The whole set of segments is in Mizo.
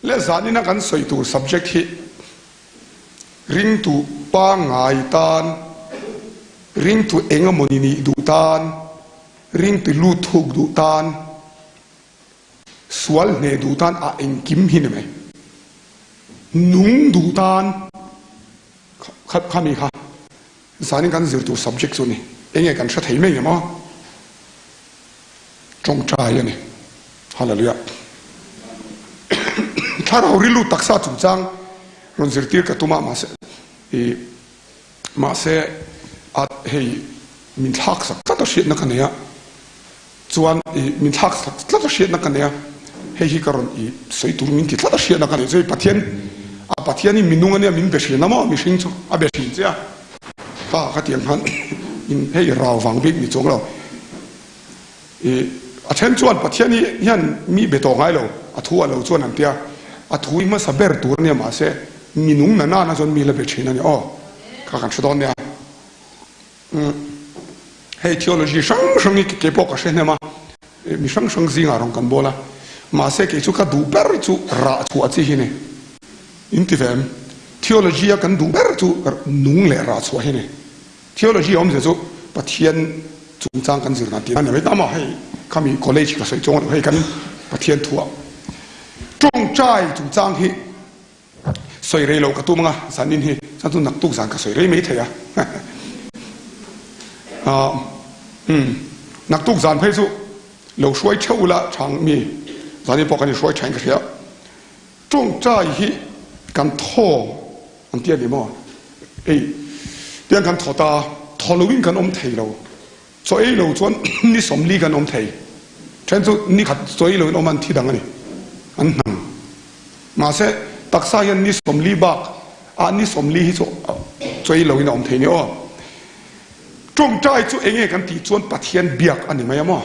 Le zanina kan sawi tur subject hi ringtu pangngai tan, ringtu engemawni nih duh tan, ringtu lut thuk duh tan, sual hneh duh tan a engkim hi ni mai. Nung duh tan kha khami kha zanin kan zir tur subject chu a ni. Enge kan hre thei mai ngem aw? Tawngtai a ni. Hallelujah. Thlarau rilru taksa chungchang rawn zirtir ka tum a, mahse i mahse a hei min thlak sak tlat a hriatna ka nei a, chuan i min thlak sak tlat a hriatna ka nei a, hei hi ka rawn i sawi tur min ti tlat a hriatna ka nei chu hei Pathian a Pathian hi minung ania min be hrin a maw mihring chu a be hrin che a, kha ka ti ang khan in hei rau vang bik ni chuang lo. I a then chuan Pathian hi hian mi be tawh ngai lo, a thu a lo chuan an tia, a thu hi hmasa ber tur a nia mahse mi nung na nana chuan mi la be thin a ni aw, kha kan hre dawn nia. Umm hei theology hrang hrang hi kei pawh ka hre hnem a, mi hrang hrang zingah rawn kan bawl a, mahse kei chu ka duh ber chu rah chhuah chi hi ni, in ti ve em? Theology a kan duh ber chu nung leh rah chhuah hi ni. Theology awmzia chu Pathian chungchang kan zirna tih a ni mai ta maw? Hei khami college ka sawi chuang lo, hei kan Pathian thuah tawngtai chungchang hi sawi rei lo ka tum anga zanin hi chuan chu naktuk zan ka sawi rei mai thei a. Umm naktuk zan phei chu lo hruai theuh ula chang mi zanin pawh kan inhruai thain ka hria. Tawngtai hi kan thaw an ti a ni maw? Ei, tiang kan thaw ta, thaw loin kan awm thei lo. Chaw ei lo chuan ni sawmli kan awm thei. Then chu ni khat chaw ei loin awm an thi dang a ni, an hnang. Mahse, taksa hian ni sawmli bak ah ni sawmli hi chu chaw ei loin a awm thei ni aw. Tawngtai chu enge kan tih chuan Pathian biak a ni mai a maw?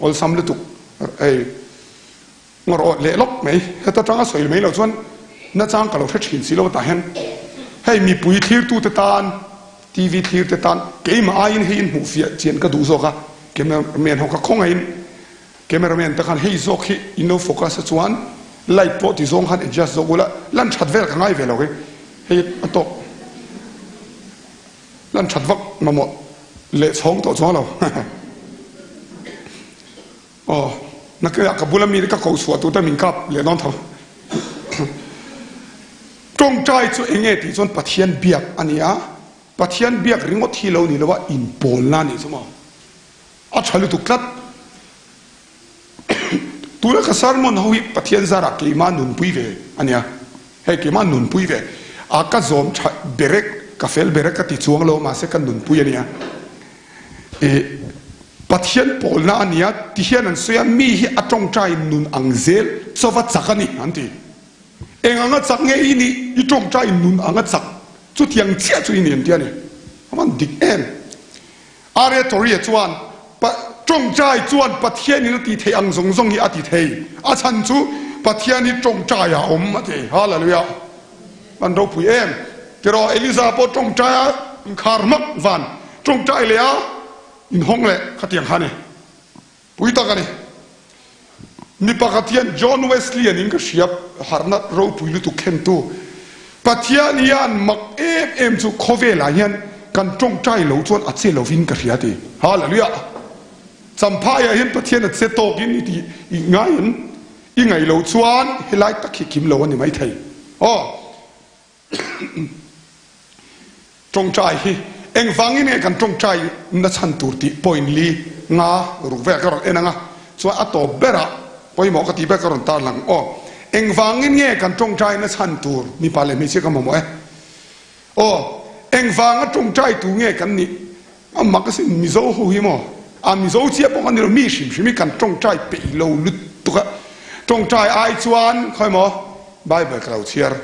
Awlsam lutuk, ei. Ngawr awt leh lawk mai. Heta tanga sawi mai loh chuan nachang ka lo hre thin si lo tah hian hei mipui thlirtute tan TV thlirte tan keimah aiin hei in hmuh fiah chian ka duh zawk a, cameraman ho ka khawngaihin cameraman te khan hei zawk hi in lo focus a chuan light pawh ti zawng khan adjust zawk ula lan that vel ka ngai ve lo hei hei a tawk lan that vak mamawh leh chhawng tawh chuang lo. Aw, nakinah ka bula mi ka ko chhuah tute min kap leh dawn tho. Tawngtai chu eng nge tih chuan Pathian biak a ni a, Pathian biak ringawt hi lo ni lo a, inpawlna a nih chu maw? A tha lutuk tlat. Tuna ka sermon ho hi Pathian zarah keimah nunpui ve a nia, hei keimah nunpui ve a, ka zawm tha berek, ka fel berek ka ti chuang lo mahse ka nunpui a nia. I Pathian pawlna a nia ti hian an sawi a, mi hi a tawngtai nun ang zel chauva chak a ni an ti. Eng anga chak nge i nih? I tawngtai nun anga chak chutiang chiah chu i ni an ti a ni. A van dik em? Arya Toria chuan tawngtai chuan Pathianin a tih theih ang zawng zawng hi a ti thei. A chhan chu Pathian hi tawngtai a awm a ti. Hallelujah! An ropui em? Tiraw Eliza pawh tawngtai a inkhar hmak van tawngtai leh a inhawng leh khatiang kha a ni. Pui tak a ni. Mi pakhat hian John Wesley an in ka hria harhna ropui lutuk khentu Pathian hian mak em em chu khawvelah hian kan tawngtai lo chuan a che lovin ka hria ti. Hallelujah! Champhaiah hian Pathian a che tawkin i ti i ngaiin I ngaih loh chuan helai tak hi kim lo a ni maithei. Aw. Tawngtai hi engvangin nge kan tawngtai na chhan tur tih point li nga ruk vel ka rawn en ang a, chuan a tawp berah pawimawh ka tih ber ka rawn tarlang. Aw. Engvangin nge kan tawngtai na chhan tur mipa leh hmeichhia ka mamawh e. Aw. Engvanga tawngtai tu nge kan nih? A mak asin Mizo ho hi maw? A Mizo chiah pawh kan ni lo, mi hrim hrim hi kan tawngtai peih lo lutuk a. Tawngtai ai chuan khawi maw Bible ka lo chhiar,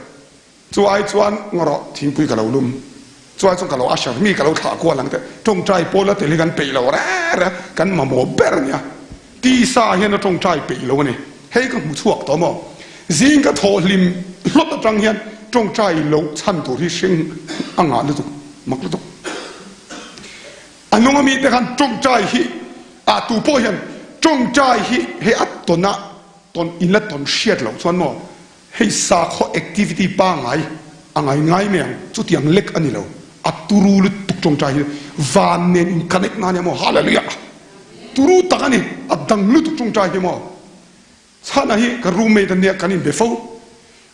chu ai chuan ngaw rawh thingpui ka lo lum, chu ai chuan ka lo usher mi ka lo thlah kual ang te, tawngtai pawl a tel hi kan peih lo reng reng a, kan mamawh ber a nia. Tisa hian a tawngtai peih lo a ni. Hei ka hmu chhuak tawh maw? Zing ka thawh hlim hlawt atang hian tawngtai loh chhan tur hi hring a ngah lutuk, mak lutuk. A nung ami te khan tawngtai hi ah tu pawh hian tawngtai hi hei a tawn ah tawn in la tawn hriat loh chuan maw? Hei sakhaw activity pangai a ngai ngai mai ang, chutiang lek a ni lo. A turu lutuk tawngtai hi van nen in connect na ania maw? Hallelujah! Turu tak a ni, a dang lutuk tawngtai hi maw? Chhana hi ka roommate ania kan inbe fo.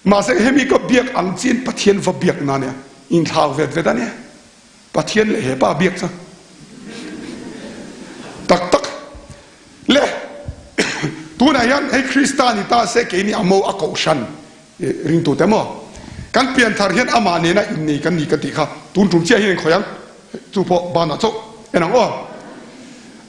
Mahse hemi ka biak ang chiin Pathian va biak na ania, inthlau vet vet ania. Pathian leh hepa biak chu tak tak le tunah hian hei Krista ni ta se keini a mo a kohhran ringtute maw kan pianthar hian amah nena innei kan ni ka tih kha tun tum chiah hian in khawi ang chu pawh banah chauh en ang aw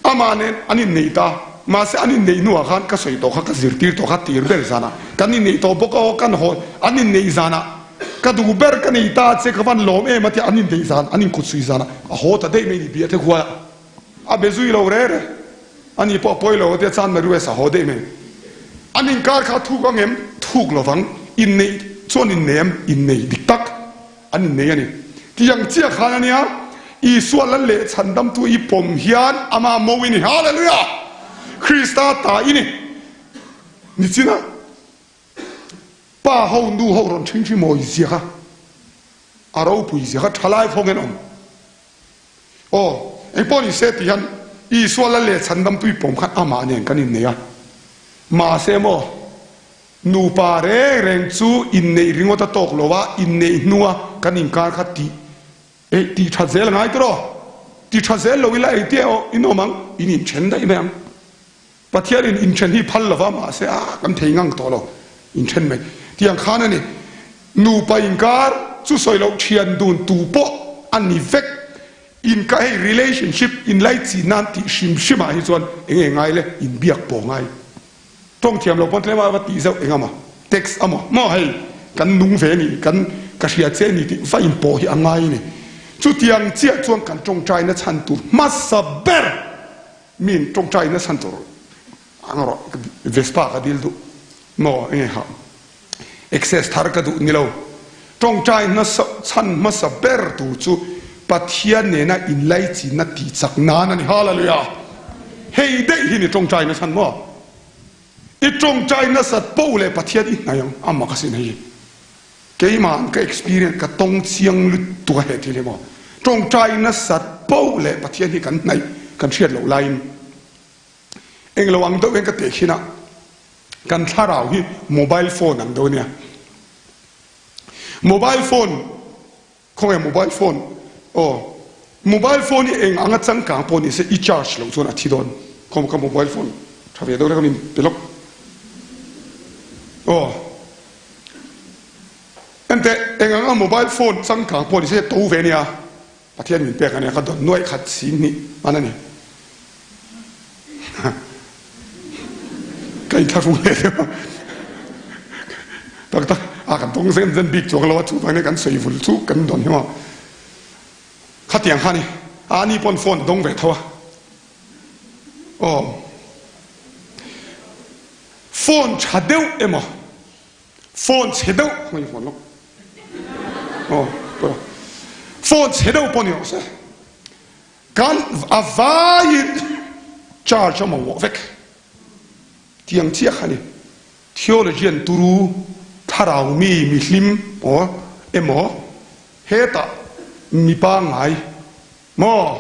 amah nen an innei ta mahse an inneih hnuah khan ka sawi tawh kha ka zirtir tawh kha tir ber zanah kan inneih tawh bawk a aw kan haw an inneih zanah Ka duh ber ka nei ta che ka van lawm em a tia an indeih zan an inkut sui zan a a haw ta daih mai ni bia te khual a be zui lo re re a ni pawh a pawi lo a tia chan Marues a haw daih mai an inkar kha thuk ang em thuk lovang inneih chuan innei em innei dik tak an innei a ni tiang chiah khan a nia Isua lal leh chhandamtu i pawm hian ama mo i ni Hallelujah Krista ta i ni nichina Pa ho nu ho rawn ṭhing ṭhi mawi ziak a, a ropui ziak a, ṭha lai khawng hian a awm. Aw, engpawh ni se ti hian Isua lal leh chhandamtui pawm khan amah nen kan innei a. Mahse maw, nupa reng reng chu inneih ringawt a tawk lo a, inneih hnua kan inkar kha tih eh tih ṭhat zel a ngai tiraw? Ti ṭha zel lo ila engtia in awm ang? In inṭhen daih mai ang. Pathianin inthen hi phal lova mahse a kan thei ngang tawh lo inthen mai tiang khan a ni. Nupa inkar chu sawi loh thian dun tu pawh a ni vek. Inka hei relationship inlaichi nan tih hrim hrim ah hi chuan eng nge ngai le inbiak pawh ngai. Tawng thiam lo pawn tlem a va tih zeuh eng amaw text amaw maw hei kan nung ve ni kan ka hria che ni tih va inpawh hi a ngai a ni. Chutiang chiah chuan kan tawngtaina chhan tur hmasa ber. Min tawngtai nasa tur ang rawh Vespa ka dil duh maw enge kha access thar ka duh nilo tawngtai nasa chhan hmasa ber tur chu Pathian nena inlaichinna tih chak nan a ni Hallelujah hei daih hi ni tawngtai na chhan maw i tawngtai nasat poh leh Pathian i hnaih ang a mak asin hei hi. Keimah ka experience ka tawng chiang lutuk a he thil hi maw? Tawngtai nasat poh leh Pathian hi kan hnaih kan hriat loh laiin englo ang deuh hian ka teh khin a, kan thlarau hi mobile phone ang deuh a nia. Mobile phone Khawnge mobile phone aw mobile phone hi eng anga changkang pawh ni se i charge loh chuan a thi dawn khawm ka mobile phone tha ve deuh reng a min pe lawk aw enteh eng anga mobile phone changkang pawh ni se to ve ania Pathian min pek ania ka dawn nuaih khat sing hnih hman a ni. Ka inthlahrung leh deuh a, tak tak a kan tawng zen zen bik chuang lo a, chuvang nia kan sawi vul chu kan dawn hi maw. Khatiang kha ni, a ni pawn phone a dawng ve tho a, aw phone tha deuh emaw phone chhe deuh hmang i phone lawk aw phone chhe deuh pawh ni rawh se. Kan a vaiin charge a mamawh vek tiang chiah kha ni. Theologian turu thlarau mi mihlim aw emaw hetah mi pangngai maw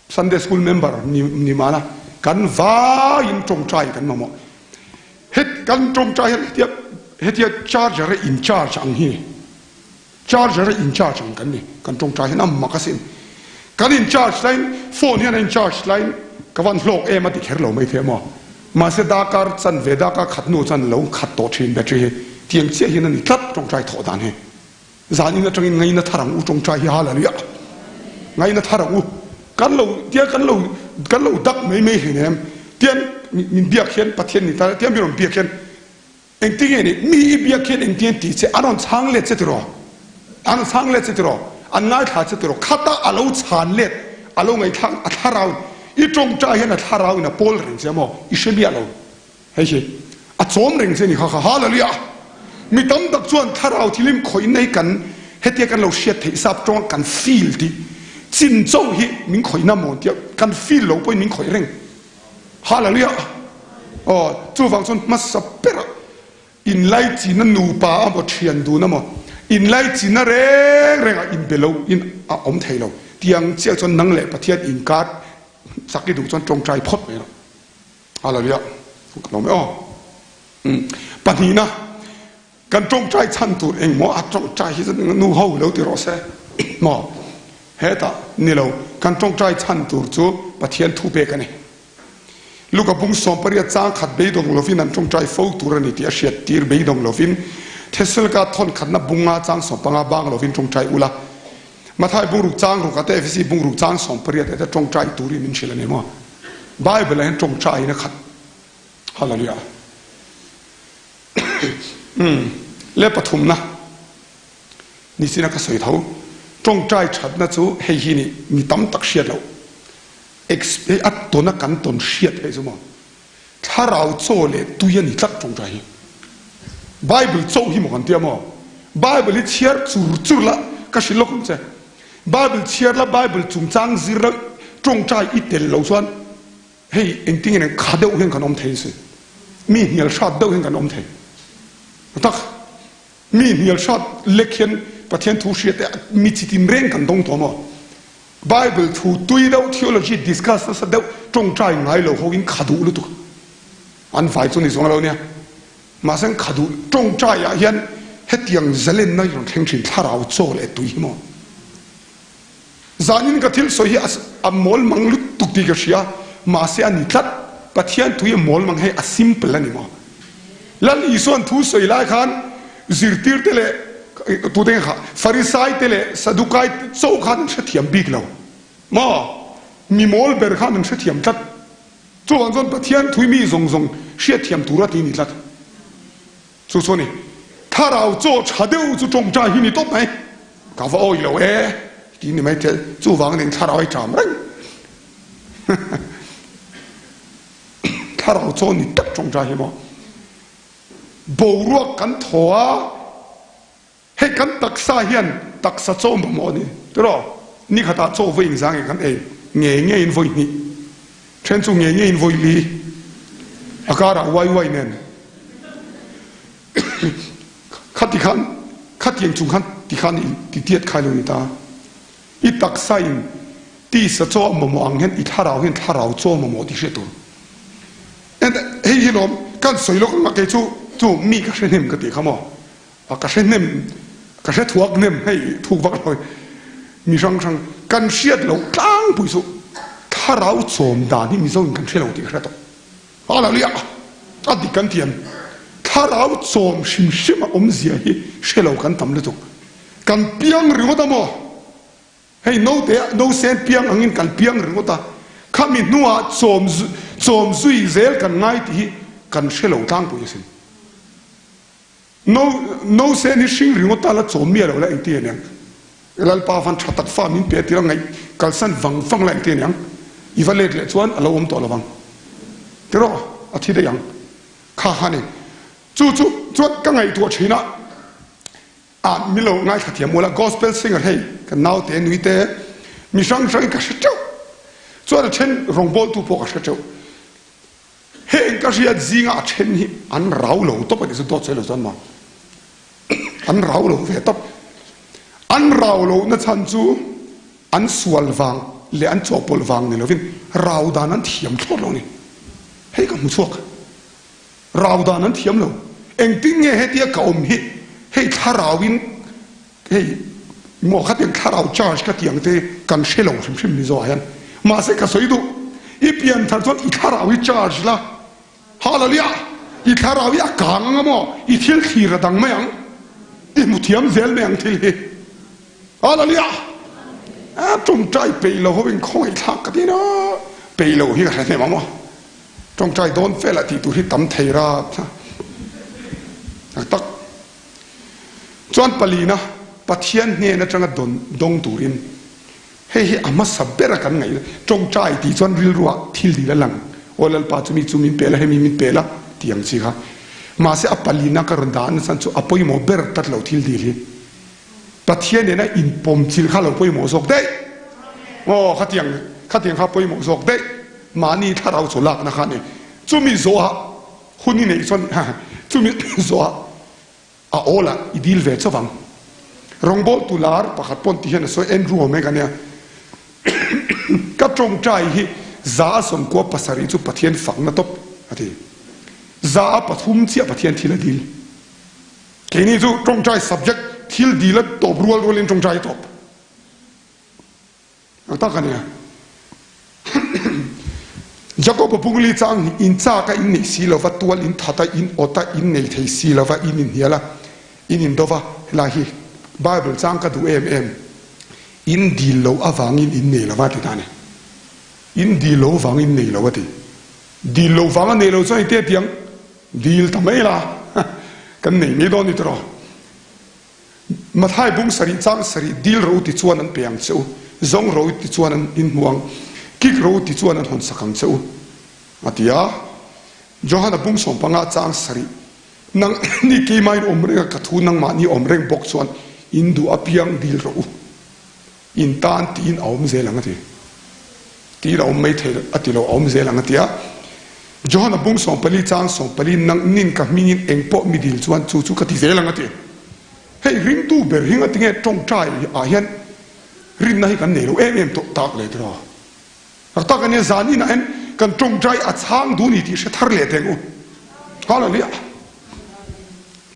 Sunday school member ni ni mahna kan vaiin tawngtai kan mamawh. Het kan tawngtai hian hetia hetia charger a in charge ang hi ni. Charger a in charge ang kan ni, kan tawngtai hian a mak asin. Kan in charge laiin phone hian a in charge laiin ka van hlawk em a ti kher lo mai thei maw. Mahse darkar chan ve darkar khat hnu chuan lo khat tawh thin battery hi tiang chiah hian a ni tlat tawngtai thawh dan hi. Zan in atangin ngaina thar ang u tawngtai hi hallelujah. Ngaina thar ang u. Kan lo tiang kan lo kan lo dak mai mai hleinem tiang min biak hian Pathian ni ta tiang min rawn biak hian Engtin nge ni? Mi i biak hian engtin an tih che? An rawn chhang let che tiraw? An rawn chhang let che tiraw? An ngaithla che tiraw? Khata a lo chhan let, a lo ngaihthlak, a thlarau i tawngtai hian a thlarau in a pawl reng che maw? I hre miah lo. Hei hi a chawm reng che ni kha kha. Hallelujah! Mi tam tak chuan thlarau thilim khawihna hi kan hetia kan lo hriat theih sap tawng kan feel tih chin chauh hi min khawihna maw tia kan feel lo pawhin min khawih reng. Hallelujah! Aw, chuvang chuan hmasa berah. Inlaichinna nupa amaw thian dun amaw inlaichinna reng rengah inbe lo in a awm thei lo. Tiang chiah chuan nang leh Pathian inkar chak i duh chuan tawngtai phawt mai rawh. Hallelujah. Ka lawm e aw. Pahnihna kan tawngtai chhan tur engmaw a tawngtai hi chu nu ho lo ti rawh se maw? Hetah ni lo kan tawngtai chhan tur chu Pathian thu pek a ni. Luka bung 18 chang khat beidawng lovin an tawngtai fo tur a ni tih a hriat tir beidawng lovin Thessalka thawn khatna bunga chang 15 bang lovin tawngtai ula Mathai bung ruk chang ruk ate Efesi bung ruk chang 18 ate tawngtai turin min hrilh a ni maw? Bible ah hian tawngtaiin a khat. Hallelujah. Umm le pathumna nichina ka sawi tho tawngtai thatna chu hei hi ni mi tam tak hriat loh ex hei a tawna kan tawn hriat hei chu maw thlarau chaw leh tui a ni tlat tawngtai hi Bible chaw hi maw kan tia maw Bible hi chhiar chur chur la ka hrilh lawk ang che Bible chhiar la Bible chungchang zir la tawngtai i tel lo chuan Hei engtin nge kha deuh hian kan awm thei sin. Mi hnial hrat deuh hian kan awm thei. Tak mi hnial hrat lek hian Pathian thu hriat te mi chitin reng kan dawng tawh maw? Bible thu tui deuh theology discuss nasa deuh tawngtai ngai lo ho in kha duh lutuk. An vai chu ni zawng lo nia. Mahse an kha duh tawngtai ah hian hetiang zalenna hi rawn thleng thin thlarau chaw leh tui hi maw? Zanin ka thil sawi hi a mawl mang lutuk tih ka hria, mahse a ni tlat. Pathian thu hi a mawl mang hei a simple a ni maw? Lal Isua'n thu sawi lai khan zirtirte leh tute nge kha Farisai te leh Sadukai te chauh khan an hrethiam bik lo maw? Mi mawl ber khan an hrethiam tlat. Chuvang chuan Pathian thu hi mi zawng zawng hriatthiam tura ti a ni tlat. Chu chu a ni. Thlarau chaw tha deuh chu tawngtai hi ni tawp mai. Ka va awi lo e ti ni mai thei. Chuvang nen thlarau ai ṭam reng. Thlarau chaw ni tak tawngtai hi maw. Boruak kan thaw a. Hei kan taksa hian taksa chaw mamawh a ni tiraw? Ni khatah chaw vawi engzah nge kan ei? Ngei ngeiin vawi hnih. Then chu ngei ngeiin vawi li. A karah uai uai nen. Khati khan, khatiang chung khan ti khan i ti tiat khai lo ni ta. I taksa in tisa chaw a mamawh ang hian i thlarau hian thlarau chaw mamawh tih hriat tur. Hei hi lawm kan sawi lawk ang a kei chu chu mi ka hre hnem ka tih kha maw? A ka hre hnem, ka hre thuak hnem hei thuk vak lo mi hrang hrang kan hriat loh tlangpui chu thlarau chawm dan hi Mizo in kan hre lo tih ka hre tawh. A lo liah a dik kan thiam. Thlarau chawm hrim hrim a awmzia hi hre lo kan tam lutuk. Kan piang ringawt a maw? Hei naute nausen piang angin kan piang ringawt a, khami hnuah chawm chawm zui zel kan ngai tih hi kan hre lo tlangpui asin. No, Nausen hi hring ringawt ta la chawm miah lo la engti aniang? Lalpa van tha tak fa min pe tir a ngaih kalsan vang vang la engti aniang? I va let leh chuan a lo awm tawh lovang. Tiraw, a thi daih ang. Kha kha ni. Chu chu chuan ka ngaihtuah thin a, ah min lo ngaithla thiam ula, gospel singer hei kan naute nui te mi hrang hrangin ka hre teuh. Chuan a then rawngbawltu pawh ka hre teuh. Heng ka hriat zinga a then hi an rau lo tawp a tih chu dawt sawi lo chuan maw an rau lo ve tawp. An rau lohna chhan chu an sual vang leh an chawhpawlh vang ni lovin rau dan an thiam thlawt lo a ni. Hei ka hmu chhuak. Rau dan an thiam lo. Engtin nge hetia ka awm hi hei thlarauin Hei maw khatiang thlarau charge ka tih ang te kan hre lo hrim hrim Mizo ah hian. Mahse ka sawi duh, i pian thar chuan i thlarau hi charge la, Hallelujah! I thlarau hi a kang anga maw, i thil thlir a dang mai ang, i hmu thiam zel mai ang thil hi. Hallelujah! A tawngtai peih lo ho in khawngaih thlak ka ti na, peih lo hi ka hre hnem ang maw. Tawngtai dawn fel ah tih tur hi tam thei rat tak. Chuan palina, Pathian hnen atanga dawn dawng turin hei hi a hmasa bera kan ngaih tawngtai tih chuan rilruah thil dil a lang, Aw Lalpa chumi chu min pe la, hemi min pe la tih ang chi kha. Mahse a palina ka rawn dah nachhan chu a pawimawh ber tlat lo thil dil hi. Pathian nena inpawm chilh kha lo pawimawh zawk daih. Aw khatiang khatiang kha pawimawh zawk daih. Mahni thlarau chaw lakna kha a ni. Chumi zawhah hun i neih chuan. Chumi zawhah a awl ah i dil ve chauh ang. Rawngbawltu lar pakhat pawn ti hian a sawi Andrew Omega nia ka tawngtai hi 97% chu Pathian fakna tawp a ti. 3% chiah Pathian thil a dil. Keini chu tawngtai subject thil dil a tawp rual rualin tawngtai a tawp. Ang tak a nia. Jakob-a bungli chang hi in chak a in neih si lova, tual in that a, in awt a, in nei thei si lova, in inhnial a, in indo va, helai hi Bible chang ka duh em em, in dil lo avangin in nei lova ti ta a ni. In dil lo avangin nei lo a ti. Dil lo vanga nei lo chuan i te tiang dil ta mai la, kan nei mai dawn ni tawh. Mathai bung sarih chang sarih dil ro ti chuan an pe ang che u, zawng ro ti chuan an in hmu ang, kik ro ti chuan an hawn sak ang che u, a ti a. Johana bung 15 chang sarih, Nang ni keimah in awm reng a, ka thu nangmahni awm reng bawk chuan in duh apiang dil rawh u. In tan tiin a awm zel ang a ti. Tiin a awm mai thei a ti lo, a awm zel ang a ti a. Johana bung 14 chang 14 nang nin ka hmingin eng pawh mi dil chuan chu chu ka ti zel ang a ti. Hei ringtu ber hi ngatinge tawngtai ah hian rinna hi kan nei lo em em tawh tak leh tiraw. Tak tak ania zan inah hian kan tawngtai a chhang duh ni tih hre thar leh teng u. Hallelujah.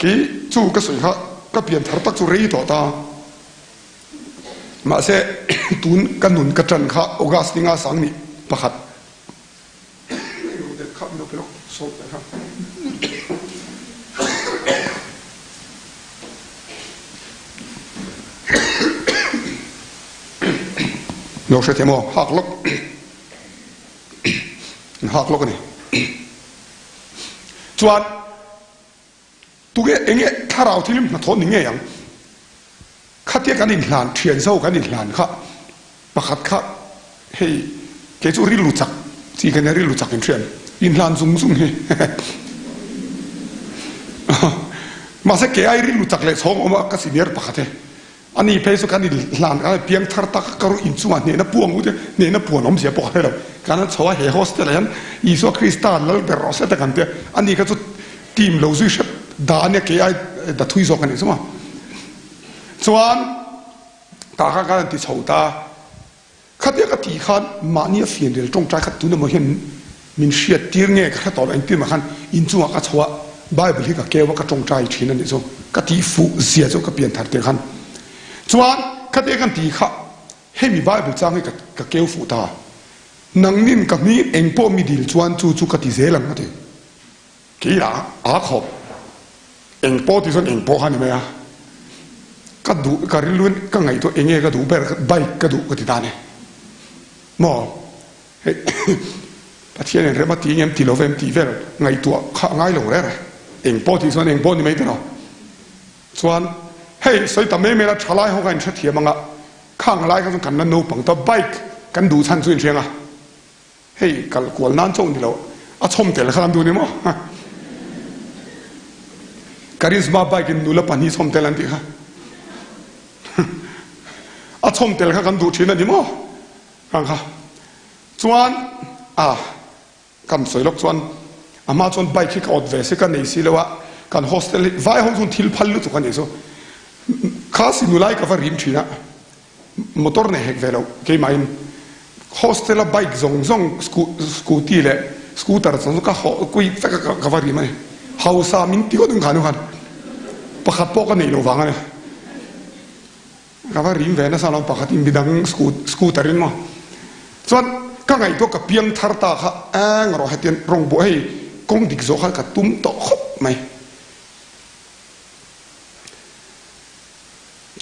Kei chu ka sawi kha ka pian thar tak chu rei tawh ta. Mahse, tun ka nun ka ṭan kha August ni nga sang nih pakhat. Lo hrethiam aw, hak lawk, hak lawk a ni. Chuan. Tunge enge thlarau thil hnathawh ni ngei ang? Khatia kan inhlan, thian zo kan inhlan kha pakhat kha hei kei chu rilru chak chi ka nia, rilru chak in hriat inhlan zung zung hi mahse kei ai rilru chak leh chhawng awm a ka senior pakhat e. A ni phei chu kan inhlan kan piang thar tak a, ka ru inchungah hnehna puang u te, hnehna puan awmzia pawh ka hre lo. Kan han chho a, he hostel ah hian Isua Krista lal ber rawh se te kan ti a, a ni kha chu team lo zui hrep da ania kei ai da thui zawk a nih chu maw. Chuan tah khan kan han ti chho ta. Khatia ka tih khan mahni a fianrial tawngtai khat tun emaw hian min hriat tir nge ka hre tawh lo engtin mah khan inchungah ka chho a Bible hi ka keu a ka tawngtai thin a nih chu ka tih fuh zia chu ka pian thar tir khan chuan khatia kan tih kha hemi Bible chang hi ka keu fuh ta nangnin ka hming engpawh mi dil chuan chu chu ka ti zel ang a ti. Kei a a khawp. Eng pawh tih chuan eng pawh kha ni mai a. Ka duh ka rilruin ka ngaihtuah eng nge ka duh ber bike ka duh ka ti ta a ni. Maw hei Pathian in rem a ti ngem ti lo vem tih vel ngaihtuah kha a ngai lo reng a. Eng pawh tih chuan eng pawh ni mai tiraw. Chuan hei sawi ta mai mai la thalai ho kha in hrethiam ang a khang lai kha chuan kan la naupang ta bike kan duh chhan chu in hriang a. Hei kal kual nan chauh ni lo, a chhawm tel kha an duh ni maw? Karizma bike in nula pahnih chhawm tel an tih kha. A chhawm tel kha kan duh thin a ni maw? Kang kha. Chuan a kan sawi lawk chuan a hma chuan bike hi ka awt ve si ka nei si lo a, kan hostel hi vai ho chuan thil phal lutuk a nih chu. Kha si nulai ka va rim thin a. Motor nei hek ve lo keimahin hostel a bike zawng zawng scooty leh scooter zawng zawng ka hawh kui vek a ka va rim a ni. Hausa min ti ngawt ang kha nu khan pakhat pawh ka neih loh vang a ni. Ka va rim ve nasa lo pakhat in midang scooter in maw. Chuan ka ngaihtuah ka piang thar ta kha eng rawh hetiang rawng buah hei kawng dik zawh kha ka tum tawh khawp mai.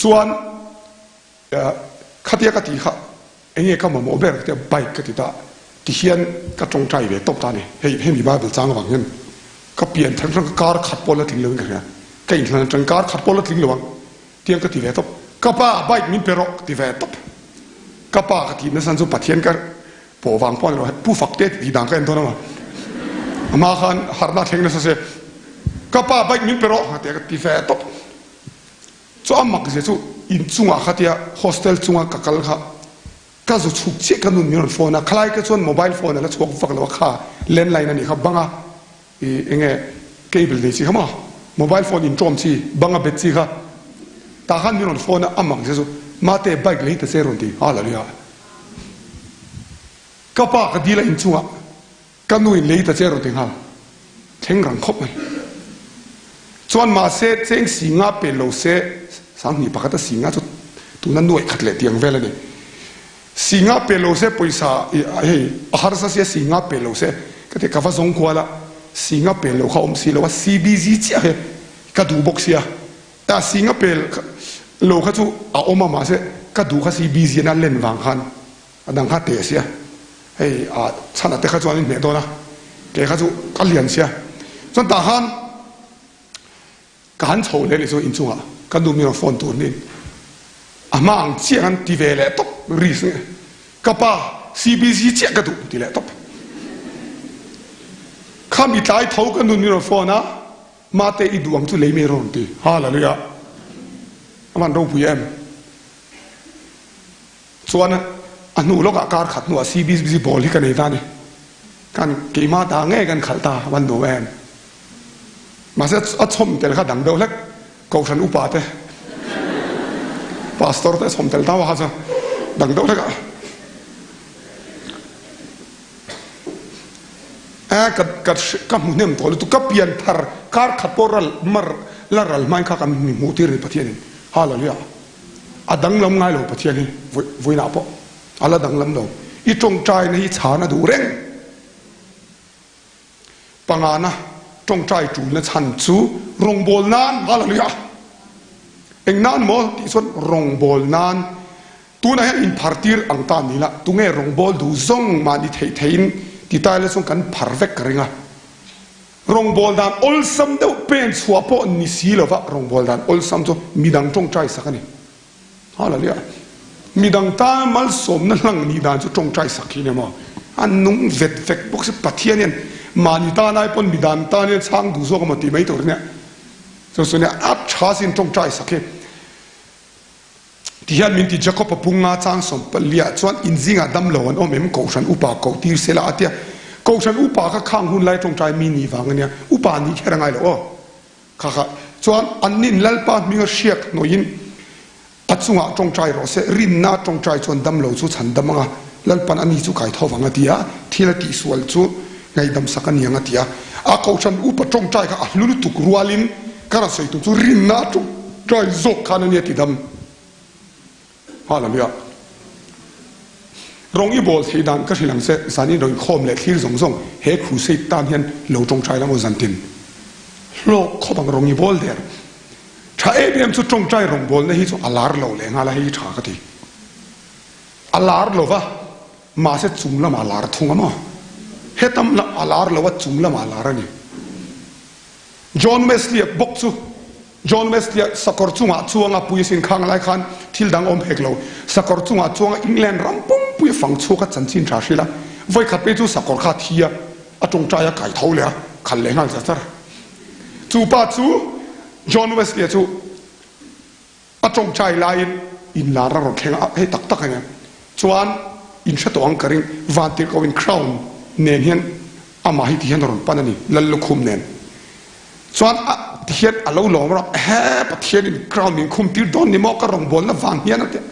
Chuan khatia ka tih kha enge ka mamawh ber ka tia bike ka ti ta tihian ka tawngtai ve tawp ta a ni. Hei hemi Bible chang avang hian ka pian thar atang ka kar khat pawh la tling lo in ka hria. Ka inhlan atang kar khat pawh la tling lo ang tiang ka ti ve tawp. Ka pa bike min pe rawh ka ti ve tawp. Ka pa ka tih nasa chu Pathian ka pawh vang pawh a ni lo. Pu Fakte tih dan ka en dawn a amah khan harhna a thleng nasa se ka pa bike min pe rawh ka tia ka ti ve tawp. Chu a mak zia chu inchungah khatia hostel chunga ka kal kha ka zu chhuk chiah ka nun min rawn phone a, khalai ka chuan mobile phone a la chhuak vak lo a kha landline a nih kha banga ih enge Cable nei chi kha maw? Mobile phone in ṭawm chi, bang a bet chi kha. Tah khan min rawn phone a, a mak zia chu, Mate, bike lei ta che rawn ti. Hallelujah. Ka pa ka dil a inchungah ka nu in lei ta che rawn ti nghal. Thleng rang khawp mai. Chuan mahse cheng si nga pel lo se, 2001 a si nga chu tuna nuaih khat leh tiang vel a ni. Si nga pel lo se pawisa hei a harsa sia si nga pel lo se ka ti ka va zawng kual a, si nga pel lo kha awm si lo a, CBZ chiah hi ka duh bawk sia. A si nga pel lo kha chu a awm a mahse ka duh kha CBZ a len vang khan A dang kha teh sia, hei a chhan a te kha chuan in hmeh dawn a, kei kha chu ka lian sia. Chuan tah khan ka han chho leh nih chu inchungah ka nu min rawn phone tur niin a hma ang chiah khan ti ve leh tawp risk nge ka pa CBC chiah ka duh ti leh tawp. Kha mi tlai tho ka nu min rawn phone a, mate i duh ang chu lei mai rawn ti. Hallelujah! A van ropui em? Chuan a hnu lawkah kar khat hnuah CBC ball hi ka nei ta a ni. Kan keimah ta ngei kan khalh ta a van nuam em. Mahse a chhawm tel kha dang deuh hlek Kohhran upa te Pastor te a chhawm tel ta kha chu dang deuh hlek a. Eh ka ka ka hmu hnem tawh lutuk ka pian thar kar khat pawh ral mar la ral hmain kha kan mi hmuh tir a ni Pathianin. Hallelujah. A danglam ngai lo Pathian hi vawiinah pawh a la danglam lo. I tawngtaina hi chhan a duh reng. Pangana tawngtai tulna chhan chu rawngbâwl nan, Hallelujah! Eng nan maw tih chuan rawngbâwl nan. Tunah hian inphartir ang ta ni la, tunge rawngbâwl duh zawng mahni theih theihin ti ta ila chuan kan phar vek ka ring a. Rawngbâwl dan awlsam deuh pen chhuah pawh ni si lova rawngbâwl dan awlsam chu midang tawngtai sak a ni. Hallelujah! Midang tana malsawmna hlang nih dan chu tawngtai sak hi a ni maw? A nung vet vek bawk si. Pathian hian mahni tan ai pawn midang tan hian chhang duh zawk a maw tih mai tur a nia. Chu chu nia a tha sin tawngtai sak hi. Ti hian min ti Jacob-a punga chang sawmpaliah chuan in zingah dam lo an awm em? Kohhran upa koh tir se la a tia. Kohhran upa kha khang hun lai tawngtai mi nih vang a nia. Upa nih kher a ngai lo aw. Kha kha chuan annin Lalpa hminga hriak hnawihin a chungah tawngtai rawh se, rinna tawngtai chuan dam lo chu chhan dam ang a, Lalpan ani chu kai tho vang a ti a, thil a tihsual chu ngaihdam sak a ni ang a ti a. A kohhran upa tawngtai kha a hlu lutuk rualin Ka rawn sawi tum chu rinna tawngtai zawk khan a nia ti dam. Hallelujah. Rawng i bawl theih dan ka hrilh ang che, zan in rawn khawm leh thlir zawng zawng he crusade tan hian lo tawngtai la maw zan tin. Hlawk khawp ang rawng i bawl der. Tha em em chu tawngtai rawngbawlna hi chu a lar lo leh nghal a hei hi tha ka ti. A lar lo va, mahse chung lamah a lar thung a maw. Hetam lam a lar lo a chung lamah a lar a ni. John Wesley-a bawk chu John Wesley-a sakawr chungah chuang a pui asin khang lai khan thil dang awm hek lo. Sakawr chungah chuang a England ram pumpui a fang chhuak a chanchin tha hrilh a. Vawikhat phei chu sakawr kha a thi a, a tawngtai a kai tho leh a, khal leh nghal zar zar. Chu pa chu John Wesley-a chu A tawngtai laiin inlar a rawn thleng a, hei tak tak a nia. Chuan in hre tawh ang ka ring, Vantirhkoh in crown nen hian amah hi ti hian a rawn pan a ni, Lal lukhum nen. Chuan a ti hian a lo lawm rawh, ehe Pathian in crown min khum tir dawn ni maw ka rawngbawlna vang hian a ti a.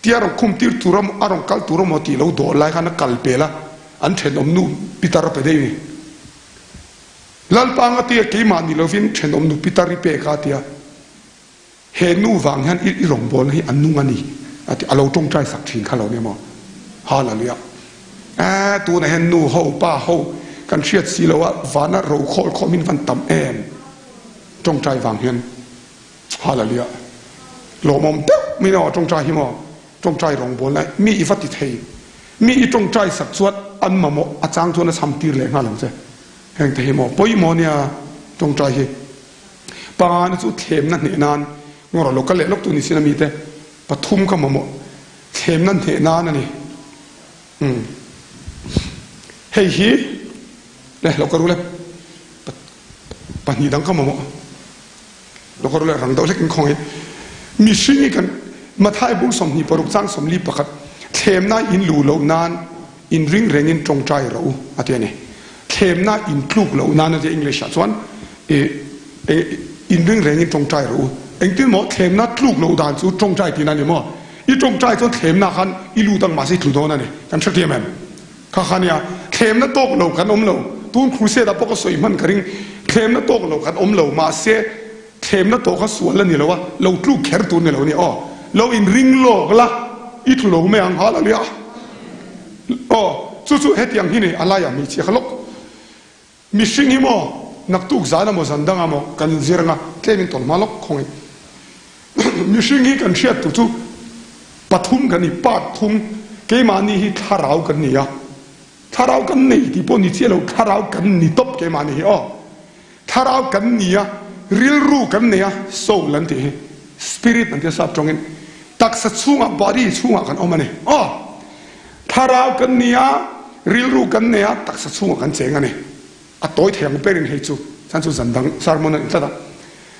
Tia rawn khum tir tur a maw, a rawn kal tur a maw tih lo dawh lai khan a kal pel a, an thenawm nu Peter a pe daih a ni. Lalpa nga tia keimah ni lovin thenawm nu Peter i pek a tia. He nu vang hian i rawngbawlna hi a nung a ni a ti, a lo tawngtai sak thin kha lo nia maw? Hallelujah. Eeh tunah hian nu ho, pa ho kan hriat si lo a, vana ro khawl khawm in van tam em tawngtai vang hian. Hallelujah. Lawmawm deuh mai nia tawngtai hi maw? Tawngtai rawngbawlna mi i va ti thei. Mi i tawngtai sak chuan an mamawh a chang chuan a cham tir leh nghal ang che. Heng te hi maw pawimawh nia tawngtai hi. Pangana chu thlemna hneh nan ngawr lo ka leh lawk tu ni sin a mite pathum ka mamawh thlemna hneh nan a ni. Umm hei hi le lo ka ru le pahnih dang ka mamawh lo ka ru le rang deuh hlek in khawng hi mihring hi kan Mathai bung 26 chang 41 thlemna in lu loh nan in ring rengin tawngtai rawh u a ti a ni. Thlemna in tluk loh nan a tia English ah chuan. I inring rengin tawngtai rawh u. Engtin maw thlemna tluk loh dan chu tawngtai tihna a ni maw? I tawngtai chuan thlemna khan i lut ang mahse i tlu dawn a ni. Kan hrethiam em? Kha kha nia, thlemna tawk lo kan awm lo. Tun crusade ah pawh ka sawi hman ka ring, thlemna tawk lo kan awm lo mahse thlemna tawh kha sual a ni lo a, lo tluk kher tur ni lo a ni aw. Lo inring lawk la, i tlu lo mai ang Hallelujah. Aw, chu chu hetiang hi ni a laiah hmeichhia kha lawk. Mihring hi maw naktuk zan amaw zan dang amaw kan inzir anga tlem in tawn hma lawk khawng in mihring hi kan hriat tur chu pathum kan ni part thum keimahni hi thlarau kan ni a thlarau kan nei tih pawh ni chiah lo thlarau kan ni tawp keimahni hi aw thlarau kan ni a rilru kan nei a soul an tih hi spirit an tia sap tawngin taksa chhungah body chhungah kan awm a ni aw. Thlarau kan ni a, rilru kan nei a, taksa chhungah kan cheng a ni. A tawi thei ang berin hei chu chan chu zan dang sermon a ni tlat a.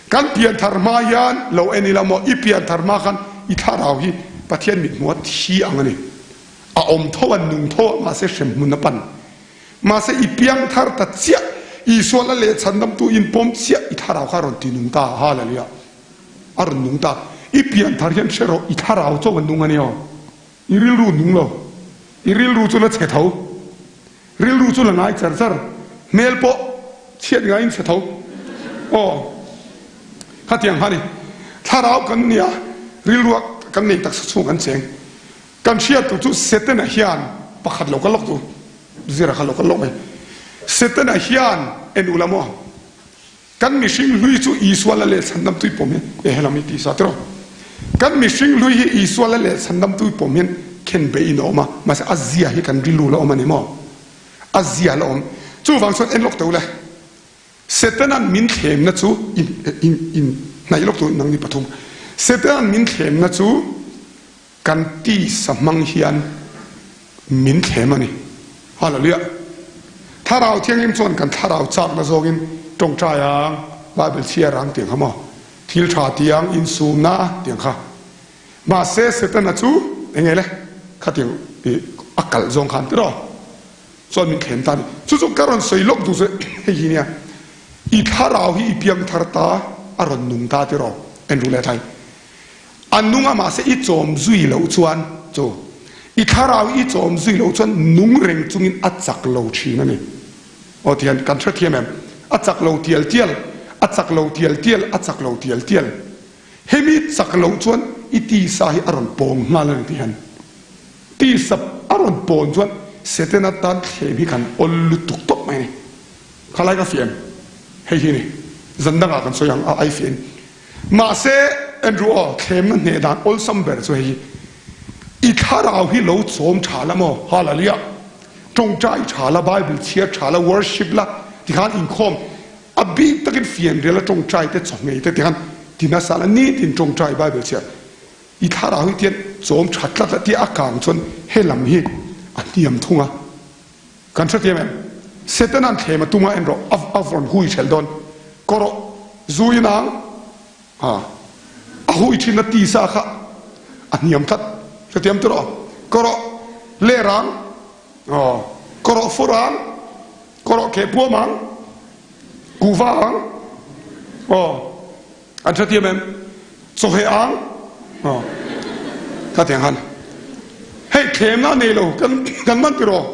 Kan pianthar hma hian lo en ila maw, i pianthar hma khan i thlarau hi Pathian mithmuha thi ang a ni. A awm tho a, nung tho a, mahse hremhmun a pan. Mahse i piangthar ta chiah, Isua la leh chhandamtu inpawm chiah i thlarau kha a rawn ti nung ta a, Hallelujah! A rawn nung ta. I pianthar hian hre rawh, i thlarau chauh a nung a ni aw. I rilru nung lo. I rilru chu la chhe tho. Rilru chu la ngai char char. Hmel pawh chhiat ngaiin chhe tho. Aw. Khatiang kha ni. Thlarau kan nia, rilrua kan nei taksa chhung kan cheng. Kan hriat tur chu Setana hian pakhat lo ka lawk tu. Zira kha lo ka lawk mai. Setana hian en ula maw? Kan mihring hlui chu Isua la leh chhandamtui pawm hian e helam hi tisa tiraw? Kan mihring hlui hi Isua la leh chhandamtui pawm hian khen beihin a awm a, mahse a zia hi kan rilru la awm a ni maw? A zia la awm. Chuvang chuan en lawk teh ule, Setana'n min thlemna chu in in in hnaih lawk teh u nangni pathum. Setana'n min thlemna chu Kan tisa hmang hian min thlem a ni. Hallelujah! Thlarau Thianghlim chuan kan thlarau chakna zawngin tawngtai ang, Bible chhiar ang tiang kha maw? Thil tha tiang, insumna tiang kha. Mahse Setana chu eng nge le? Khatiang i a kalh zawng khan tiraw? Chuan min thlem ta a ni. Chu chu ka rawn sawi lawk duh chu hei hi nia, i thlarau hi i piangthar ta, a rawn nung ta tiraw? Andrew leh Thai. A nung a mahse i chawm zui loh chuan chu i thlarau i chawm zui loh chuan nung reng chungin a chak lo thin a ni. Aw tihian kan hrethiam em? A chak lo tial tial, a chak lo tial tial, a chak lo tial tial. Hemi chak loh chuan i tisa hi a rawn pawng nghal a ni tihian. Tisa a rawn pawn chuan Setana tan thlem hi kan awl lutuk tawp mai a ni. Khalai ka fiah em? Hei hi a ni. Zan dangah kan sawi ang a ai fiah in. Mahse, Andrew aw, thlemna hneh dan awlsam ber chu hei hi, I thlarau hi lo chawm tha la maw? Hallelujah! Tawngtai tha la, Bible chhiar tha la, worship la, tikhan inkhawm a bik takin fianrial a tawngtai te, chawhngei te tikhan ti nasa la, nitin tawngtai Bible chhiar. I thlarau hi tian chawm tha tlat la tia a kang chuan he lam hi a hniam thung a. Kan hrethiam em? Setana'n thlem a tum a en rawh, a a rawn hui ṭhelh dawn. Kaw rawh, zu in ang a, a hui ṭhinna tisa kha a hniam tlat. Hrethiam tawh rawh. Kaw rawh, ler ang, aw, kaw rawh fur ang, kaw rawh kheh puam ang, kuhva ang, aw. An hrethiam em? Chawheh ang aw ka ti ang han. Hei thlemna a nei lo kan kan man tiraw.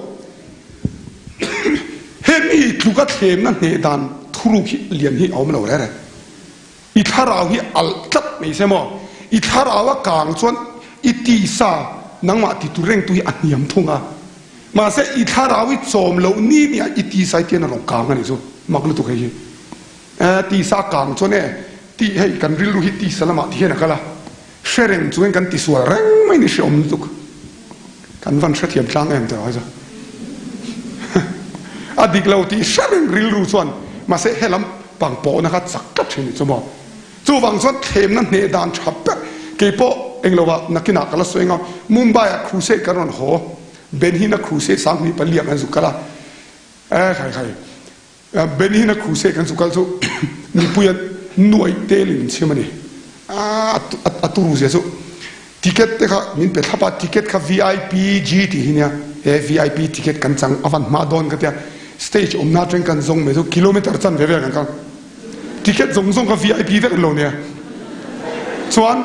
Hemi tluka thlemna hneh dan thuruk hi lian hi a awm lo rere. I thlarau hi alh tlat mai se maw? I thlarau a kang chuan i tisa nangmah ti tur rengtu hi a hniam thung a. Mahse i thlarau i chawm loh ni ni ah i tisa hi tian a rawn kang a nih chu. Mak lutuk hei hi. Eh, tisa kang chuan e, tih hei kan rilru hi tisa lamah ti hian a kal a, hre reng chungin kan tisual reng mai ni hreawm lutuk. Kan van hrethiam tlang em teh awai chu. A dik lo tih hre reng rilru chuan mahse helam pang pawhna kha chak tlat thin nih chu maw. Chuvang chuan thlemna hneh dan tha ber keipawh englo ah nakinah ka la sawi ang a, Mumbai ah crusade kan rawn haw, Benhina crusade 2004 kan zuk kal a, eh khai khai. Benny na crusade kan chu kal chu mipui a nuai tel in chim a ni. A turu zia chu ticket te kha min pe thlap a, ticket kha VIP G tih hi nia, he VIP ticket kan chang a van hma dawn ka tia, stage awmna atang kan zawng mai chu kilometer chan ve vel kan kal. Ticket zawng zawng kha VIP vek an lo nia. Chuan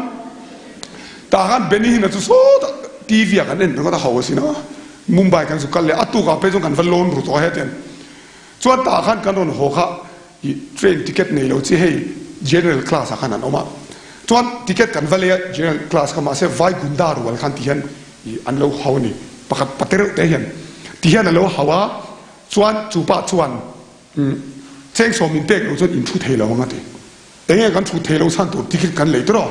tah khan Benny Hinn-a chu sawtah TV ah kan en ringawt a ho asin a. Mumbai kan zu kal leh a tukah phei chuan kan va lawn ru tawh a hetiang. Chuan tah khan kan rawn haw kha i train ticket nei lo chi hei general class ah khan an awm a. Chuan ticket kan va lei a general class kha mahse vai gunda rual khan ti hian i an lo hau a ni. Pakhat pate reuh te hian ti hian a lo hau a chuan chu pa chuan Cheng sawm min pek loh chuan in thu thei lo ang a ti. Enge kan thut thei lo chhan tur ticket kan lei tawh.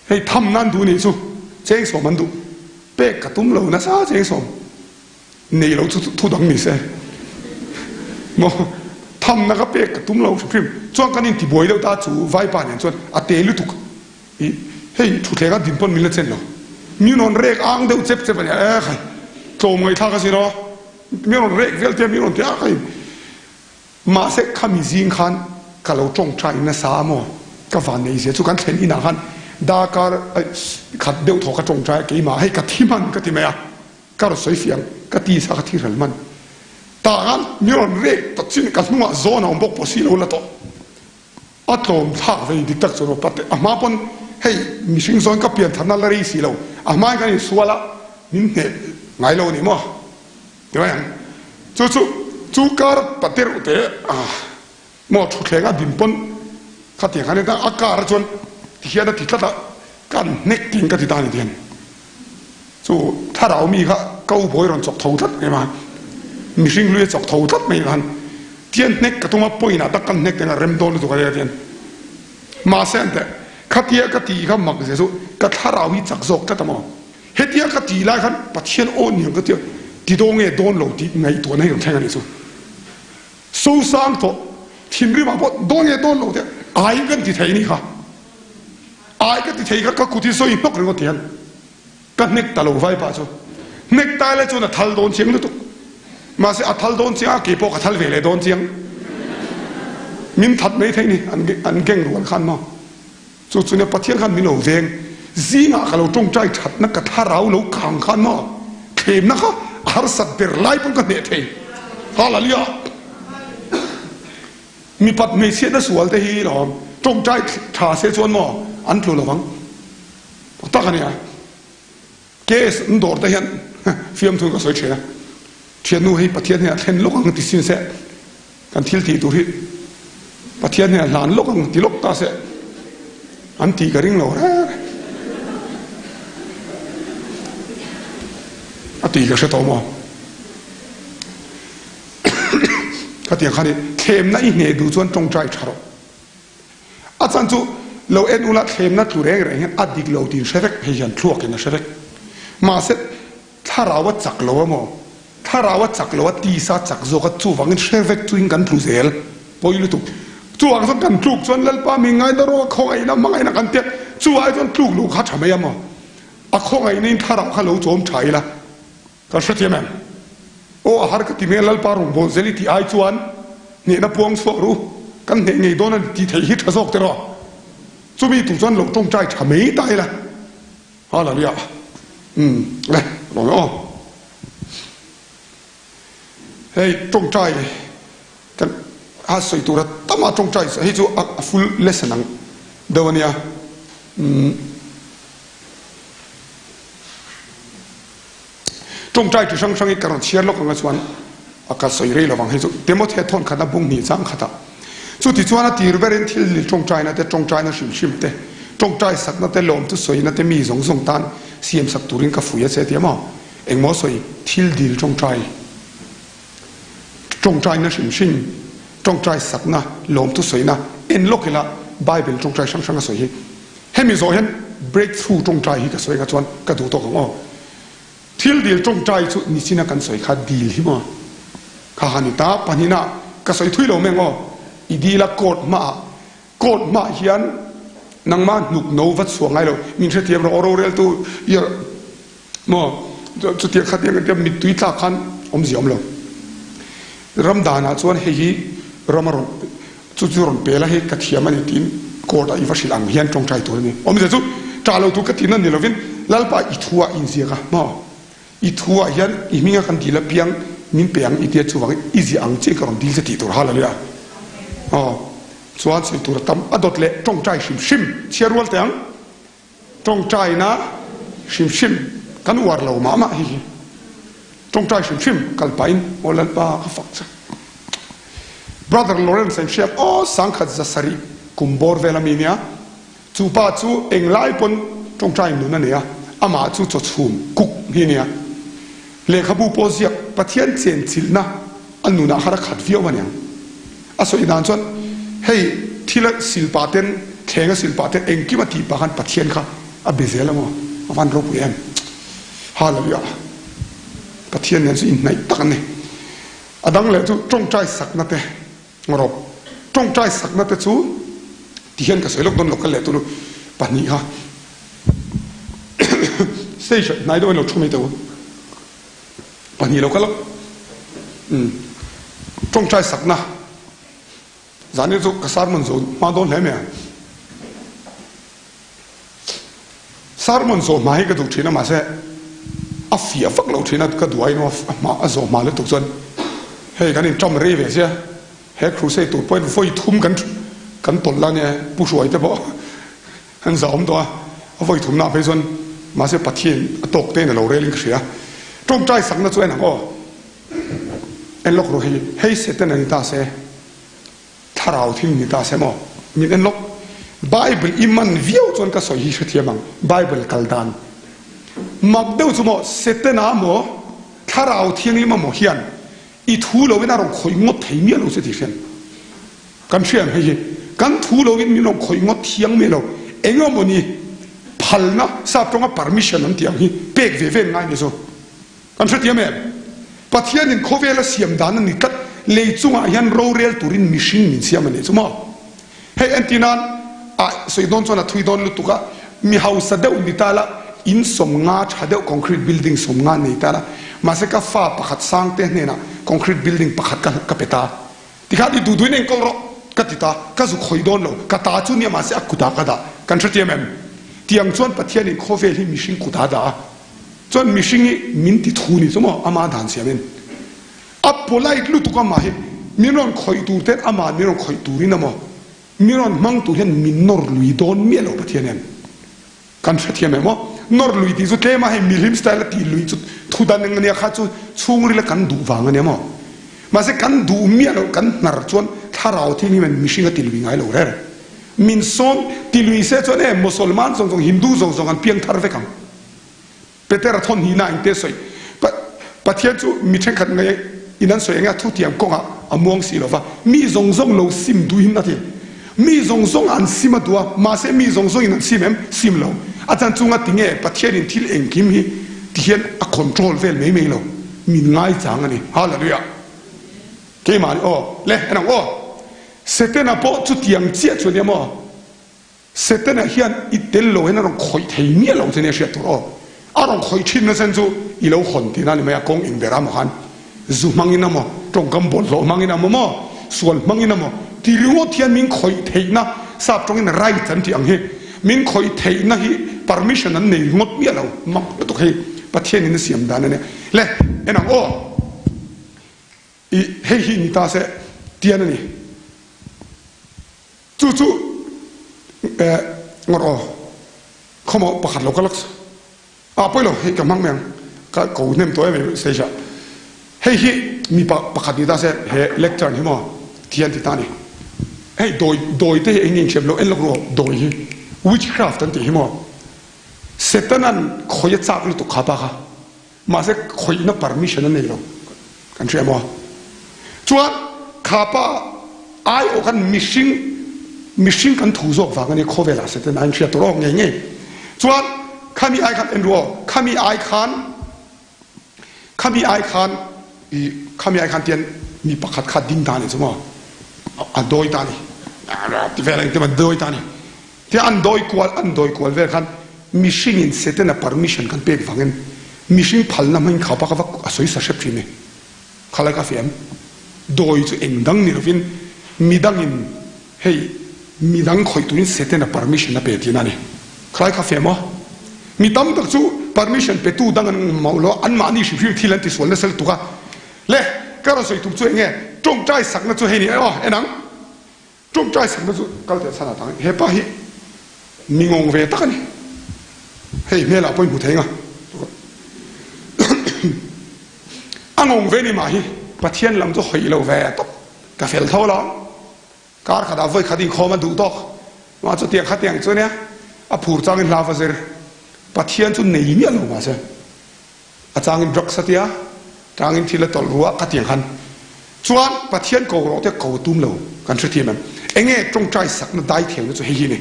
Hei tham nan duh nih chu cheng sawm an duh. Pek ka tum lo nasa cheng sawm nei lo chu thu dang ni se. Maw thamna ka pek ka tum lo hrim hrim. Chuan kan intibuai deuh ta chu vaipa nen chuan a te lutuk. I hei thutthleng a din pawn min la chen lo. Mi rawn rek ang deuh chep chep a nia e khai tlawm ngaihthlak a si lo. Mi rawn rek vel te mi rawn ti a khai mahse khami zing khan ka lo tawngtai nasa a maw ka van nei zia chu kan thlen inah khan darkar khat deuh thaw ka tawngtai a keimah hei ka thi hman ka ti mai a ka rawn sawi fiah ang ka tisa ka thi ral hman tah khan mi rawn rek ta chin ka hnungah zawn a awm bawk pawh si lo la tawh. A tlawm thlak vei dik tak chuan aw pate a hma pawn hei mihring zawn ka pian thatna la rei si lo a hmain kan insual a min hneh ngai lo a ni maw ti mai ang chu chu chu kar pate reuh te a maw thutthleng a din pawn khatiang khan a kar a chuan ti hian a ti tlat a kan hnek ting ka ti ta a ni ti hian. Chu thlarau mi kha cowboy rawn chawk tho tlat mai ma, mihring hlui a chawk tho tlat mai khan tian hnek ka tum a point ah tak kan hnek teng a rem dawn lutuk a nia tian. Mahse an teh khatia ka tih kha mak zia chu ka thlarau hi chak zawk tlat a maw. Hetia ka tih lai khan Pathian aw niang ka tia ti dawn nge dawn lo tih ngaihtuahna hi rawn thleng a nih chu. Sosang tawh thinrim ah pawh dawn nge dawn lo tih ai kan ti thei a nih kha. Ai ka ti thei kha ka kut hi sawi hnawk ringawt hian ka hnek ta lo vai pah chu hnek tai lai chuan a thal dawn chiang lutuk mahse a thal dawn chiang a kei pawh ka thal ve leh dawn chiang min that mai thei ni an an geng rual khan maw chu chu nia Pathian khan min lo veng zingah ka lo tawngtai thatna ka thlarau lo kang khan maw thlemna kha a harsat ber lai pawn ka hneh thei Hallelujah. Mipat hmeichhiatna sual te hi lawm tawngtai tha se chuan maw an tlu lovang tak tak a nia. Case an dawr te hian fiamthu ka sawi thin a, thiannu hei Pathian hian a thlen lawk ang ti sin se, kan thil tih tur hi Pathian hian a hlan lawk ang ti lawk ta se an tih ka ring lo reng reng. A tih ka hre tawh maw. Khatiang khan i thlemna i hneh duh chuan tawngtai tha rawh. A chan chu lo en ula thlemna tlu reng reng hian a dik lo tiin hre vek hei hian thluakin a hre vek. Mahse thlarau a chak lo a maw? Thlarau a chak lo a tisa chak zawk a chuvangin hre vek chuin kan tlu zel pawi lutuk. Chuvang chuan kan tluk chuan Lalpa mi ngaina rawh a khawngaihna hmangaihna kan tia chu ai chuan tluk luh kha tha mai a maw? A khawngaihna in thlarau kha lo chawm tha ila. Ka hrethiam em? Aw a har ka ti mai a, Lalpa rawngbâwl zel i tih ai chuan hnehna puang chhuak ru, kan hneh ngei dawn a ni tih theih hi ṭha zawk tiraw? Chumi tur chuan lo ṭawngṭai ṭha mai ta ila. Hallelujah. Umm le, rawn aw. Hei ṭawngṭai kan a sawi tura tama ṭawngṭai hei chu a full lesson ang deuh a nia. Umm. Tawngtai chi hrang hrang hi ka rawn chhiar lawk anga chuan a ka sawi rei lovang hei chu Timothea thawn khat a bung hnih chang khatah chuti chuan a tir berin thil lil tawngtaina te tawngtaina hrim hrim te tawngtai sakna te lawm chu sawina te mi zawng zawng tan siam sak turin ka fui a che tia maw engmaw sawi thil dil tawngtai tawngtaina hrim hrim tawngtai sakna lawm chu sawina en lawk ila Bible tawngtai hrang hrang a sawi hi Hemi zawh hian break through tawngtai hi ka sawi kha chuan ka duh tawk ang aw. Thil dil tawngtai chu nichina kan sawi kha dil hi maw kha han ni ta. Pahnihna ka sawi thui lo meng aw. I dil a court hmaah court hmaah hian nangmah hnuk no va chhuah ngai lo min hrethiam rawh aw roreltu i Maw? Chutiang khatiang kan tia mittui tlak khan awmzia awm lo. Ram danah chuan hei hi ram a rawn chu chu rawn pel a hei ka thiam a ni tiin court ah i va hrilh ang hian tawngtai tur a ni. Awmzia chu ṭah lo tur ka tihna ni lovin Lalpa i thu ah inziak a maw? I thu ah hian i hminga kan dil apiang min pe ang i tia chuvangin i ziah ang chiah ka rawn dil che tih tur hal a nia. Aw. Chuan sawi tur a tam a dawt leh tawngtai hrim hrim chhiar rual teh ang. Tawngtaina hrim hrim kan uar lo mah mah hi hi. Tawngtai hrim hrim kal pahin aw Lalpa ka fak che. Brother Lawrence an hriat aw sangkhat 700 kum bawr vel ami nia. Chu pa chu englai pawn tawngtai nun a nei a, amah chu chaw chhum kuk hi nia. Lehkhabu pawh ziak Pathian chenchilhna a nunah khan a khat viau a niang. A sawi dan chuan hei thil a sil pah ten, thleng a sil pah ten engkim a tih pah khan Pathian kha a be zel ang aw, a van ropui em. Hallelujah. Pathian nen chu inhnaih tak an ni. A dang leh chu tawngtai sakna te rawh. Tawngtai sakna te chu ti hian ka sawi lawk dawn lo ka leh tunu pahnih kha stage ah hnai deuh in lo thu mai teh u. Pahnih lo kal a umm tawngtai sakna zan chu ka sermon zo hma dawn hle mai a. Sermon zawh hma hi ka duh thin a mahse a fiah vak lo thin a ka duh aiin a hma a zawh hma lutuk chuan hei kan inṭam rei ve sia he crusade tur pawhin vawi thum kan kan tawlh la nia pu hruai te pawh an zah awm tawh a a vawi thum nah phei chuan mahse Pathian a tawk te in a lo rel in ka hria tawngtai sakna chu en ang aw en lawk ru hei hei Satan a ni ta se. Thlarau thil ni ta se maw? Min en lawk. Bible i man viau chuan ka sawi hi hrethiam ang. Bible kal dan mak deuh chu maw Setana maw Thlarau Thianghlim a maw hian i thu loin a rawn khawih ngawt thei miah lo che tih hriat kan hria ang hei hi. Kan thu loin min rawn khawih ngawt thiang miah lo. Eng emaw ni phalna sap tawnga permission an tih ang hi pek ve ve ngai ni chu. Kan hrethiam em? Pathianin khawvela siam dan a ni tlat, lei chungah hian rorel turin mihring min siam a nih chu maw? Hei entir nan ah sawi dawn chuan a thui dawn lutuk a, mi hausa deuh ni ta la, in 50 tha deuh concrete building 50 nei ta la, mahse ka fa pakhat sang te hnenah concrete building pakhat ka ka pe ta. Tikhan i duhduhin enkawl rawh ka ti ta, ka zu khawih dawn lo, ka ta chu nia mahse a kutah ka dah. Kan hrethiam em? Tiang chuan Pathianin khawvel hi mihring kutah a dah a. Chuan mihring hi min ti thu ni chu maw ama dan siam in a polite lutuk amah hi min rawn khawih tur ten amah min rawn khawih turin amaw min rawn hmang tur hian min nawr lui dawn miah lo Pathian hian kan hrethiam em aw nawr lui tih chu tlem a hei mihlim style a tih lui chu thu dan eng ania kha chu chhungril a kan duh vang ania maw mahse kan duh miah lo kan hnar chuan thlarau thil hi mihring a ti lui ngai lo reng min sawn ti lui se chuan e Mosolman zawng zawng Hindu zawng zawng an piang thar vek ang. Petera thawn hnihna engte sawi? Pathian chu mi thenkhat ngai in an sawi eng a thutiam kawngah a muang si lo va, mi zawng zawng lo sim duhin a ti. Mi zawng zawng an sim a duh a, mahse mi zawng zawngin an sim em? Sim lo. A chan chunga ti nge Pathianin thil engkim hi ti hian a control vel mai mai lo, min ngaichang a ni. Hallelujah! Keimah ni aw le en ang aw. Setana pawh chutiang chiah chu a nia maw? Setana hian i tel lo hian a rawn khawih thei miah lo che nia hriat tur aw. A rawn khawih thin nasa chu i lo hawn tihna a ni mai a, kawng inber a maw khan zu hmangin a maw, tawngkam bawlhhlawh hmangin a maw maw, sual hmangin a maw ti ringawt hian min khawih theihna sap tawngin right an tih ang hi min khawih theihna hi permission an nei ringawt miah lo mak lutuk hei Pathianin a siam dan a nia. Le en ang aw i hei hi ni ta se tian a ni. Chu chu eh ngawt aw khawmaw pakhat lo ka lak ah pawi lo hei ka hmang mai ang ka ko hnem tawh em em stage ah hei hi mipa pakhat ni ta se he lectern hi maw ti an ti ta ni hei dawi dawi te hi eng nge in hriat lo en lawk ru aw dawi hi witchcraft an tih hi maw Setanan khawi a chak lutuk kha pa kha. Mahse khawihna permission a nei lo kan hria maw? Chuan kha pa aiawh khan mihring mihring kan thu zawk vang a ni khawvelah Satan a inhria tur awk ngei ngei. Chuan khami ai khan en ru aw, khami ai khan khami ai khan i khami ai khan tian mi pakhat kha ding ta ni chu maw a dawi ta ni ti vel engtin a dawi ta ni. Tia an dawi kual an dawi kual vel khan mihringin Setana permission kan pek vangin mihring phalna hmangin kha pa ka va a sawi sa hrep thin e. Khalai ka fiam. Dawi chu eng dang ni lovin midangin hei midang khawih turin Setana permission a pe tihna a ni. Khalai ka fiam aw. Mi tam tak chu permission petu dang an mauh lo a, anmahni hrim hrim thil an tisual nasa lutuk a. Le, ka rawn sawi tum chu eng nge? Tawngtai sakna chu hei ni e aw, en ang. Ṭawngṭai sakna chu kal teh chhan ah tang he pa hi mi ngawng ve tak a ni. Hei hmelah pawh i hmu thei nga. A ngawng ve ni mah hi Pathian lam chu hawi lo ve tawp. Ka fel tho lo. Kar khatah vawi khat inkhawm a duh tawk. Mah chutiang khatiang chu nia a phur changin hla va zir. Pathian chu nei miah lo mahse. A changin drugs a tia, changin thil a tawlh ru a, khatiang khan chuan Pathian ko rawh te ko a tum lo kan hrethiam em? Enge tawngtai sakna dai thiamna chu hei hi ni.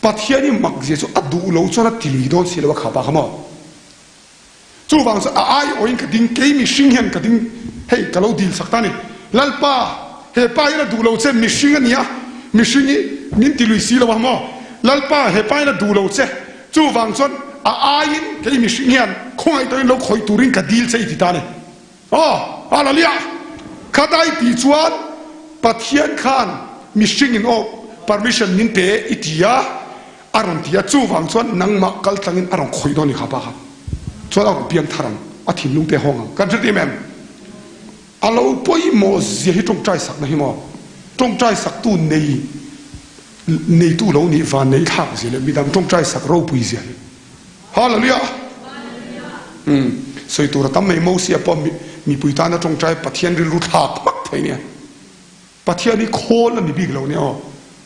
Pathian i mak zia chu a duh lo chuan a ti lui dawn si lo a khapa kha maw? Chuvang chuan a aiawhin ka ding, kei mihring hian ka ding, hei ka lo dil sak ta a ni. Lalpa, he pa hian a duh lo che, mihring a ni a, mihring hi min ti lui si lo a maw? Lalpa, he pa hian a duh lo che, Chuvang chuan a aiin kei mihring hian khawngaih tawhin lo khawih turin ka dil che i ti ta a ni. Aw, Hallelujah! Khatai tih chuan Pathian khan mihringin aw permission min pe i ti a, a rawn ti a, chuvang chuan nangmah kal tlangin a rawn khawih dawn i kha pa kha chuan a rawn piang thar ang, a thinlung te a hawng ang. Kan hre tim em? A lo pawimawh zia hi tawngtai sakna hi maw? Tawngtai saktu nei neitu lo nih van nei thlak zia leh midang tawngtai sak ropui zia hi. Hallelujah! Umm, sawi tur a tam mai Mosia pawh mipui tana tawngtai Pathian rilru thlak hmak thei nia. Pathian hi khawl a ni bik lo nia aw.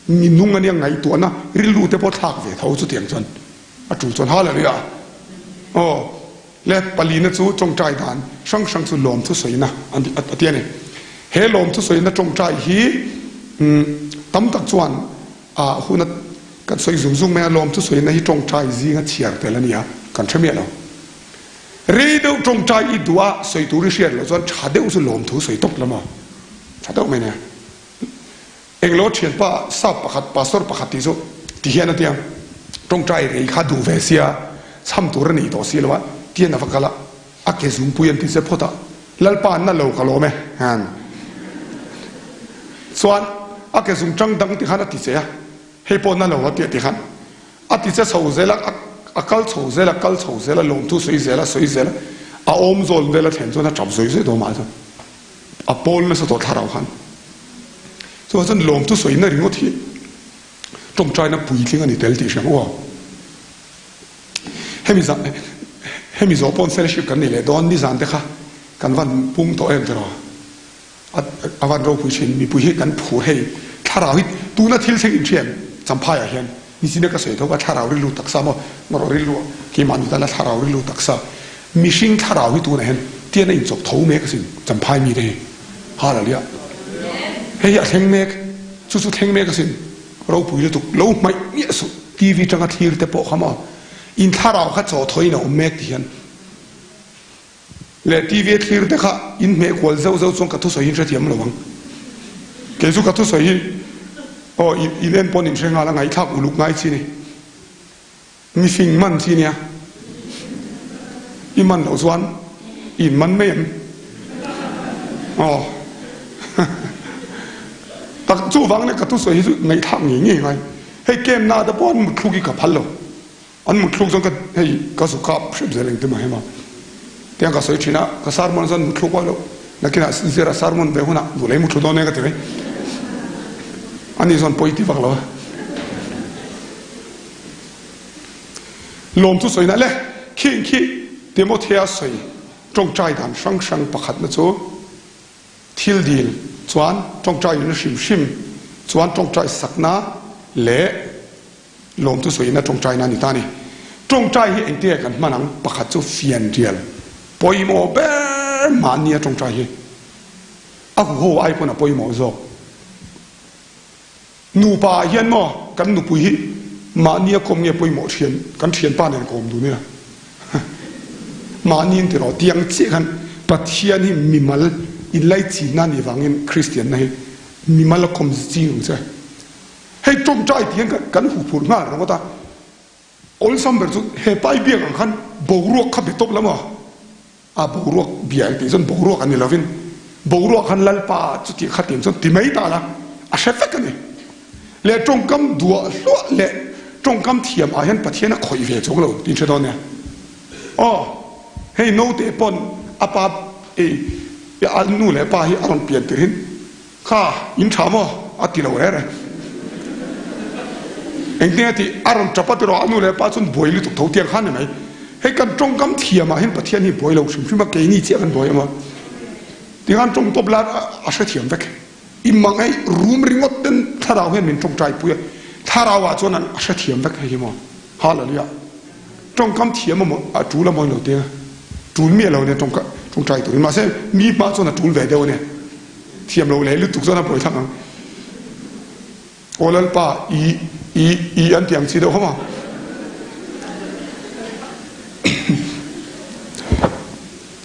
Mi nung a nia ngaihtuahna rilru te pawh thlak ve tho chutiang chuan a tul chuan. Hallelujah! Aw. Le palina chu tawngtai dan hrang hrang chu lawmthu sawina an ti a ti a ni. He lawmthu sawina tawngtai hi tam tak chuan ah huna kan sawi zung zung mai a, lawmthu sawina hi tawngtai zinga chhiar tel a ni a, kan hre miah lo. Rei deuh tawngtai i duh a sawi tur i hriat loh chuan tha deuh chu lawmthu sawi tawp la maw? Tha deuh mai nia. Englo thianpa sap pakhat pastor pakhat tih chu ti hian a tia, tawngtai rei kha duh ve sia chham tur a nei tawh si lo a, tian a va kal a, a ke zungpui an ti che phawt a, Lalpa an na lo ka lawm e han chuan a ke zung tang dang ti khan a ti che a, hei pawh na lo a tia ti khan a ti che chho zel a, a kal chho zel a kal chho zel a lawmthu sawi zel a sawi zel a, a awm zawn vel a thlen chuan a tap zawi zawi tawh mah chuan. A pawl nasa tawh thlarau khan. Chuvang chuan lawmtu sawina ringawt hi tawngtaina puitling a ni tel tih hria ang u aw. Hemi zan hemi zawh pawn fellowship kan nei leh dawn nizan te kha kan van pung tawh em tiraw? A a van ropui thin mipui hi kan phur hei thlarau hi tuna thil thleng inhria em Champhaiah hian. Nichina ka sawi tho kha thlarau rilru taksa maw marawh rilru ah keimah ni tana thlarau rilru taksa mihring thlarau hi tunah hian tian a inchawk tho mek asin Champhai mite hi Hallelujah hei hi a thleng mek chu chu thleng mek asin ropui lutuk lo hmaih miah suh TV tanga thlir te pawh kha maw in thlarau kha chaw thawiin a awm mek ti hian Leh TV a thlir te kha in hmeh kual zeuh zeuh chuan ka thusawi hi in hrethiam lo ang. Kei chu ka thusawi hi aw in en pawn in hre nghal a ngaihthlak uluk ngai chi ni. Mifing man chi nia. I man loh chuan i in man mai em? Aw tak chuvang nia ka thusawi hi chu ngaihthlak ngei ngei ngai. Hei camp na te pawh an mutthluk hi ka phal lo. An mutthluk chuan ka hei ka zu kap hrep zel engti mah hema tiang ka sawi thin a, ka sermon chuan mutthluk awih loh nakinah zira sermon ve hunah duh lei muthlu dawn e ka ti mai. Ani chuan pawi ti vak lo a. Lawm chu sawina le khing khi Timothea sawi tawngtai dan hrang hrang pakhatna chu thil dil chuan tawngtai nuna hrim hrim chuan tawngtai sakna leh Lawmtu sawiin a tawngtaina a ni ta a ni. Tawngtai hi engtinge kan hman ang? Pakhat chu fianrial pawimawh ber mahni a tawngtai hi a huho ai pawn a pawimawh zawk. Nupa ah hian maw kan nupui hi mahni a kawm nge pawimawh thian kan thianpa nen kawm dun ila mahni in ti rawh tiang chiah khan Pathian hi mimal inlaichinna a nih vangin Kristianna hi mimal a kawm ching ang che. Hei tawngtai tih hian kan huphurh nghal ringawt a, awlsam ber chu he pai biak ang khan boruak kha be tawp la maw? A boruak bia ang tih chuan boruak a ni lovin boruak khan Lalpa chu tih kha tiang chuan ti mai ta la, a hre vek a ni. Leh tawngkam duah hluah leh tawngkam thiam ah hian Pathian a khawih ve chuang lo tih in hre dawn nia. Aw, hei naute pawn a pa ei a nu leh pa hi a rawn pian tirhin Kha, in tha maw? A ti lo reh reh. Engtin a tih? A rawn tap a tiraw a nu leh a pa chuan buai lutuk tho tiang khan ni mai. Hei kan tawngkam thiamah hian Pathian hi buai lo hrim hrim a, keini chiah kan buai em a. Tikhan tawng tawp lai a hrethiam vek. I mang hei rum ringawt ten thlarau hian min tawngtai pui a, thlarau ah chuan a hrethiam vek hei hi maw. Hallelujah. Tawngkam thiam a maw a tul a mawi lo teng a, tul miah lo ania tawngka tawngtai turin mahse mi hma chuan a tul ve deuh ania. Thiam lo leh lutuk chuan a buai thlak ang. Aw Lalpa i i i an ti ang chi deuh hawm a.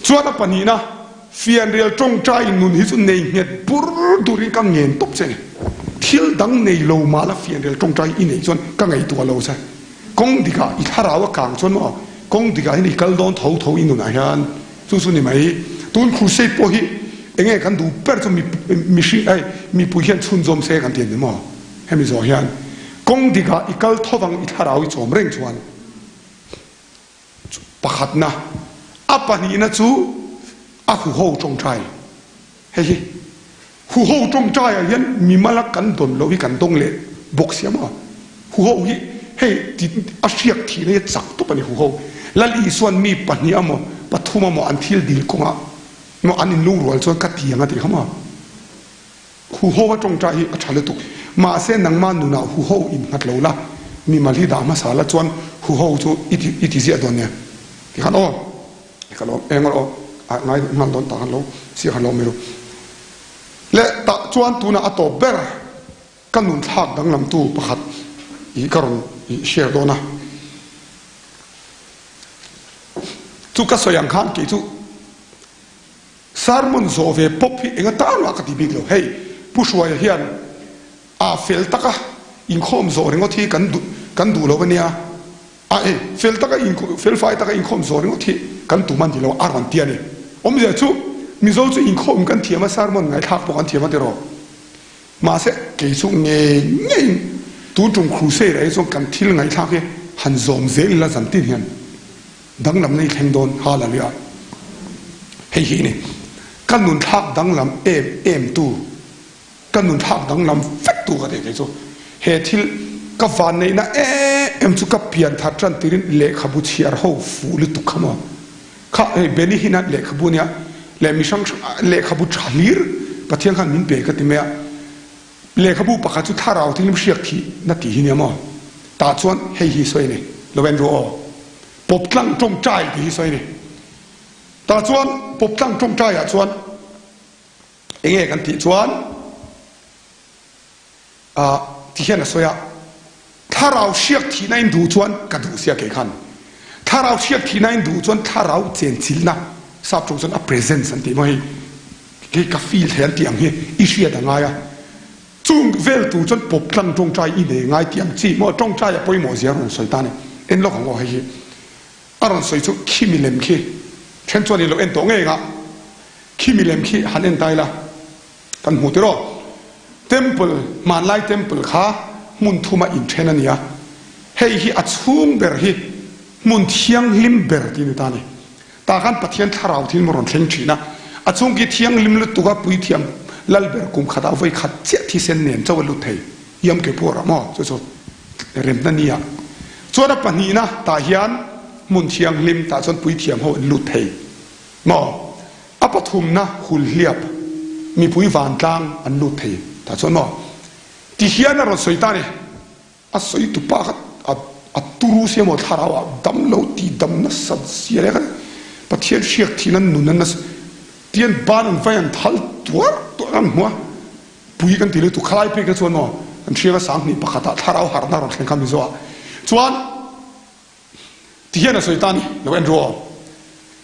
Chuan a pahnihna fianrial tawngtai nun hi chu nei nghet bur durin ka ngen tawp che ni. Thil dang nei lo mah la fianrial tawngtai i neih chuan ka ngaihtuah lo che. Kawng dikah i thlarau a kang chuan maw kawng dikah hian i kal dawn tho tho i nunah hian chu chu ni mai. Tun crusade pawh hi enge kan duh ber chu mihring hei mipui hian chhunzawm se kan ti a ni maw hemi zawh hian kawng dikah i kal tho vang i thlarau i chawm reng chuan pakhatna a pahnihna chu a huho tawngtai Hei hi huho tawngtaiah hian mimala kan dawn loh hi kan dawng leh bawk sia maw? Huho hi hei ti a hriak thihna hi a chak tawp a ni huho. Lal Isua'n mi pahnih amaw pathum amaw an thil dil kawngah maw an inlungrual chuan ka ti ang a ti kha maw? Huho a tawngtai hi a tha lutuk. Mahse nangmah nunah huho innghat lo la, mimal hi dah hmasa la chuan huho chu i ti i ti ziah dawn nia. Tikhan aw. Ka lawm eng rawh aw, ngai nghal dawn tak an lo chiah kha lawm mai ru. Le tah chuan tunah a tawp ber ka nun thlak danglamtu pakhat i ka rawn i share dawn a. Chu ka sawi ang khan kei chu sermon zawh ve pawp hi eng atan mah ka ti bik lo. Hei Pu Hruaia hian a fel taka inkhawm zawh ringawt hi kan duh kan duh lo ania. A e, fel taka in felfai taka inkhawm zawh ringawt hi kan tum a ni lo a rawn ti a ni. Awmzia chu Mizo chu inkhawm kan thiam a, sermon ngaihthlak pawh kan thiam a tiraw. Mahse kei chu ngei ngeiin tun tum crusade ah hi chuan kan thil ngaihthlak hi han zawm zel ila zan tin hian danglamna hi thleng dawn hallelujah. Hei hi ni ka nunthlak danglam em em tu. Ka nun thlak danglam vek tu ka tih thei chu he thil ka vanneihna em em chu ka pian thar tan tirin lehkhabu chhiar ho fuh lutuk kha maw kha hei Benny Hinn a lehkhabu ania leh mi hrang hrang lehkhabu tha hlir Pathian khan min pe ka ti mai a lehkhabu pakhat chu thlarau thinglim hriak thih na tih hi nia maw tah chuan hei hi sawi a ni lo en ru aw pawp tlang tawngtai tih hi sawi a ni tah chuan pawp tlang tawngtai ah chuan Enge kan tih chuan ah ti hian a sawi a, thlarau hriak thihna in duh chuan ka duh sia kei khan, thlarau hriak thihna in duh chuan thlarau chenchilhna sap tawng chuan a presence an tih maw hei hei ka feel thei an tih ang hi i hriat a ngai a, chung vel tur chuan pawp tlang tawngtai i nei ngai tih ang chi maw tawngtai a pawimawh zia a rawn sawi ta a ni, en lawk ang aw hei hi. A rawn sawi chu khi milem khi then chuan i lo en tawh ngei ang a, khi milem khi han en ta ila kan hmu tiraw. Temple, hmanlai temple kha hmun thuma inthen a ni a, hei hi a chhung ber hi hmun thianghlim ber tih a ni ta a ni. Tah khan Pathian thlarau thil maw rawn thleng thin a, a chhung khi thianghlim lutuk a puithiam lal ber kum khatah vawi khat chiah thisen nen chauh a lut thei. Yom Kippur ah maw chu chu remna ni ah chuan a pahnihna tah hian hmun thianghlim tah chuan puithiam ho an lut thei maw a pathumna hulhliap mipui vantlang an lut thei tah chuan maw ti hian a rawn sawi ta a ni a sawi tu pa kha a a turu sia maw thlarau ah dam lo tih dam nasat zia leh kha Pathian hriak thihna nun a nasa tian ban an vai an thal tuar tuar an hmu a. Pui kan ti lutuk khalai pek te chuan maw kan hriang a 2000 ah thlarau harhna rawn thleng kha Mizo ah chuan ti hian a sawi ta a ni lo en ru aw.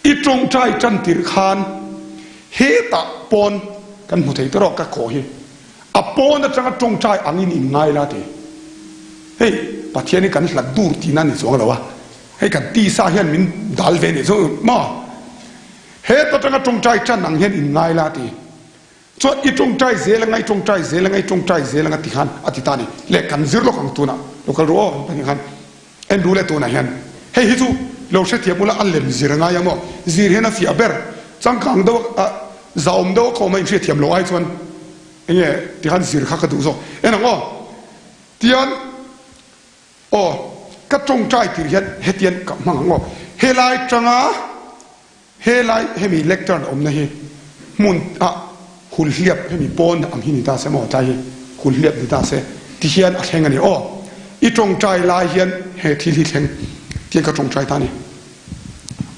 I tawngtai tan tirh khan hetah pawn kan hmu thei tawh ka kawh hi a pawn atanga tawngtai angin in ngai la ti. Hei Pathian hi kan hlat dur tihna a ni chuang lo a, hei kan tisa hian min dal ve nih chu maw het atanga tawngtai tan ang hian in ngai la ti. Chuan i tawngtai zel anga, i tawngtai zel anga, i tawngtai zel anga ti khan a ti ta a ni. Le kan zir lawk ang tunah lo kal ru aw an pahnih khan en ru le tunah hian hei hi chu lo hrethiam ula a lem zir a ngai ang aw. Zir hian a fiah ber changkang deuh a zahawm deuh a ka awm a inhriathiam loh ai chuan enge ti khan zir kha ka duh zawk en ang aw. Tian. Aw, ka tawngtai tir hian hetian ka hmang ang aw. Helai tanga helai hemi lectern awmna hi hmun ah hulhliap hemi pawn ang hi ni ta se maw tlai hi hulhliap ni ta se ti hian a thleng a ni aw. I tawngtai lai hian he thil hi thleng tiang ka tawngtai ta a ni.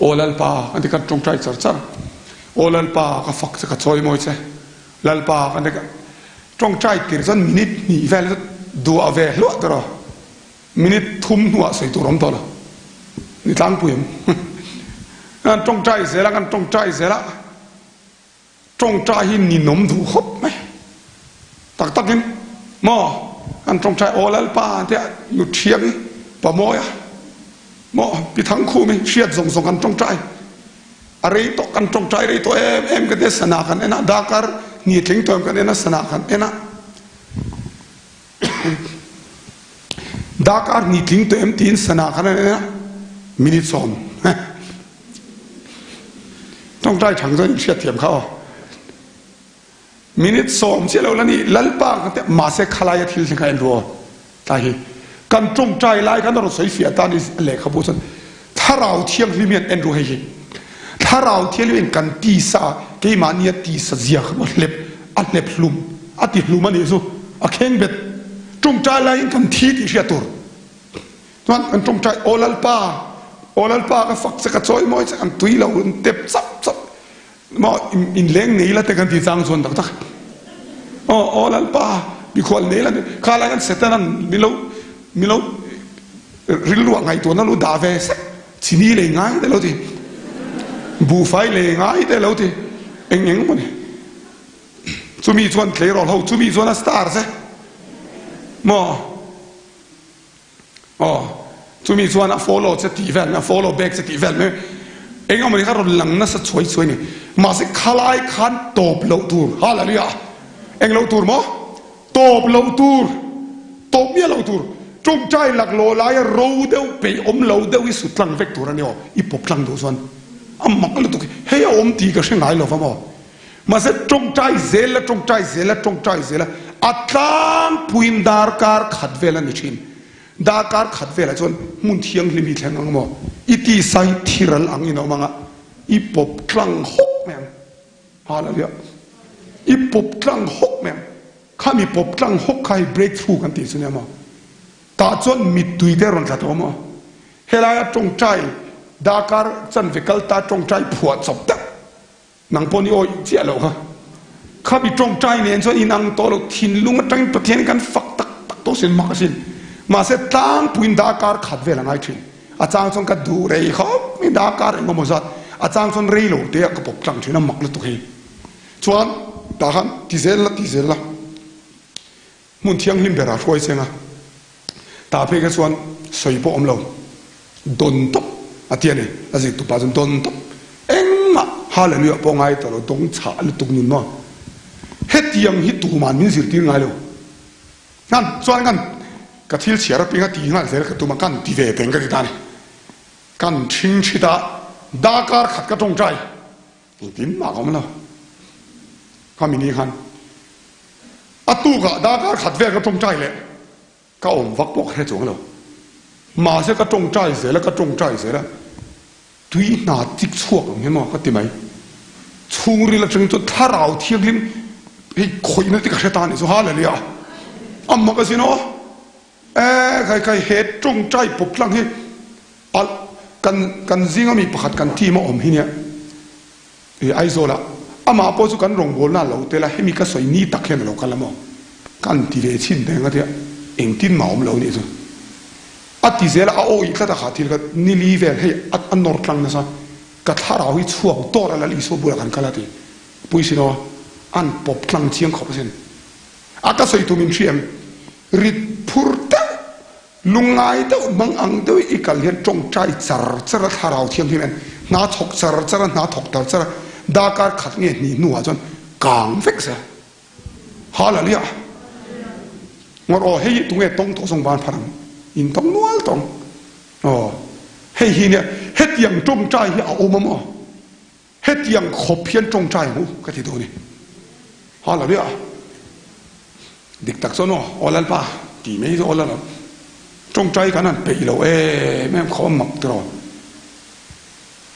Aw Lalpa kan ti kan tawngtai char char. Aw Lalpa ka fak che ka chawimawi che. Lalpa kan ti Tawngtai tir chuan minute hnih vel chu duah ve hluah tur aw. Minute thum hnuah sawi tur awm tawh lo. Ni tlangpui em? Kan tawngtai zel a, kan tawngtai zel a, tawngtai hi ninawm duh khawp mai. Tak takin maw kan tawngtai aw Lalpa tia nu thiang i Pamawia maw Pi Thangkhumi hriat zawng zawng kan tawngtai. A rei tawh kan tawngtai rei tawh em em ka tia sana kan en a, darkar ni tling tawh em kan en a, sana kan en a. Darkar ni tling tawh em tiin sana kan en a, minute sawm. Tawngtai thang chuan in hriatthiam kha aw. Minute sawm chiah lo la ni Lalpa ka tia mahse khalaia thil thleng kha en ru aw tlai hi kan tawngtai lai khan a rawn sawi fiah ta ni lehkhabu chuan thlarau thianghlim hian en ru hei hi thlarau thianghlim in kan tisa keimahnia tisa zia kha a hlep a hlep hlum a ti hlum a nih chu a kheng bet tawngtai laiin kan thi tih hriat tur chuan kan tawngtai aw Lalpa aw Lalpa ka fak che ka chawimawi che kan tui lo an tep chap chap Maw inleng nei la te kan ti chang chuan tak tak. Aw aw Lalpa mikhual nei la kha lai khan Setanan milo milo rilruah ngaihtuahna lo dah ve sek chini lei ngai te lo ti buhfai lei ngai te lo ti eng eng maw ni chumi chuan tleirawl ho chumi chuan a star che maw. Aw, chumi chuan a follow che tih vel mai, a follow back che tih vel mai, eng emaw ni kha rawn lang nasa chhuai chhuai ni. Mahse khalai khan tawp loh tur, Hallelujah! Eng loh tur maw? Tawp loh tur, tawp miah loh tur. Tawngtai laklawh laia ro deuh, peih awm lo deuh hi sut tlang vek tur a ni aw, i pawp tlang duh chuan a mak lutuk hi, hei a awm tih ka hre ngai lo va maw? Mahse tawngtai zel la, tawngtai zel la, tawngtai zel la, a tlangpuiin darkar khat vel a ni thin. Darkar khat velah chuan hmun thianghlim hi thleng ang maw? I tisa hi thiral angin a awm ang a, i pawp tlang hawk mai ang. Hallelujah! I pawp tlang hawk mai ang. Khami pawp tlang hawk kha hi breakthrough kan tih chu nia maw? Tah chuan mittui te rawn tla tawh maw? Helaia tawngtai darkar chanve kal ta tawngtai phuah chawp deuh. Nang pawh ni awih chiah loh kha. Kha mi tawngtai nen chuan inang tawh lo thinlung atangin Pathian kan fak tak tak tawh sin mak asin. Mahse tlangpuiin darkar khat vel a ngai thin. A chang chuan ka duh rei khawp mai darkar eng emaw zat. A chang chuan rei lo te ah ka pawp tlang thin a mak lutuk hei. Chuan tah khan ti zel la ti zel la. Hmun thianghlim berah hruai cheng a, tah phei kha chuan sawi pawh awm lo, dawn tawp a ti a ni. A zirtupa chuan dawn tawp, engmah Hallelujah pawh ngai tawh lo, dawng chhah lutuk nun maw? Hetiang hi tuman min zirtir ngai lo. Ngan chuan kan ka thil chhiar apiang a ti nghal zel ka tum a, kan ti ve teng ka ti ta a ni. Kan ṭhing ṭhit a, darkar khat ka ṭawngṭai. Engtin mah ka awm lo. Khami ni khan a tukah darkar khat vel ka tawngtai leh ka awm vak pawh ka hre chuang lo. Mahse ka tawngtai zel a, ka tawngtai zel a, tui hna chik chhuak ang hian maw ka ti mai. Chhungril atang chuan thlarau thianghlim hei khawihna te ka hre ta anih chu Hallelujah! A mak asin aw. E khai khai he tawngtai pawp tlang hi a kan kan zinga mi pakhat kan team a awm hi nia i Aizawl ah amah pawh chu kan rawngbawlna a lo tel a hemi ka sawi ni tak hian a lo kal a maw kan ti ve chhin reng a tia engtin mah awm lo nih chu a ti zel a a awih tlat a kha thil kha nili vel hei a a nawr tlang nasa ka thlarau hi chhuak dawr a Lal Isua bulah kan kal a ti pui si lo a an pawp tlang chiang khawp asin. A ka sawi tum in hria em? Rit phur deuh, lungngai deuh, hmang ang deuh i kal hian tawngtai char char a thlarau thianghlim en hna thawk char char a hna thawk tar char a darkar khat nge hnih hnuah chuan kang vek zel. Hallelujah! Ngawr aw hei hi tunge tawng tawh zawng van phar ang in tawng nual tawng. Aw hei hi nia hetiang tawngtai hi a awm a maw? Hetiang khawp hian tawngtai ang u ka ti dawn e. Hallelujah! Dik tak chuan aw, aw Lalpa ti mai chu aw Lalpa. Tawngtai kan han peih lo em em kho a mak tiraw.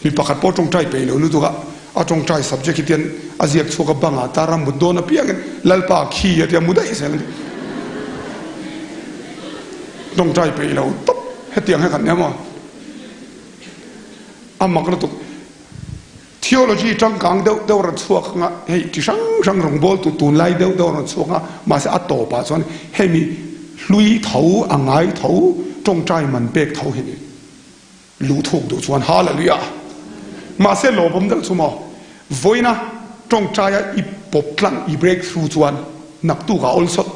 Mi pakhat pawh tawngtai peih lo lutuk a, a tawngtai subject hi tian a ziak chhuak a bangah tar a mut dawn apiangin Lalpa khi a tia mu daih zel a ni. Tawngtai peih lo tawp hetiang hi kan nia maw? A mak lutuk. Theology tangkang deuh deuh rawn chhuak anga hei chi hrang hrang rawngbawltu tunlai deuh deuh rawn chhuak anga mahse a tawpah chuan hemi hlui tho a ngai tho tawngtai man pek tho hi ni. Luh thuk duh chuan Hallelujah! Mahse lawmawm deuh chu maw? Vawiina tawngtaia i pawp tlang i break through chuan naktuk a awl sawt.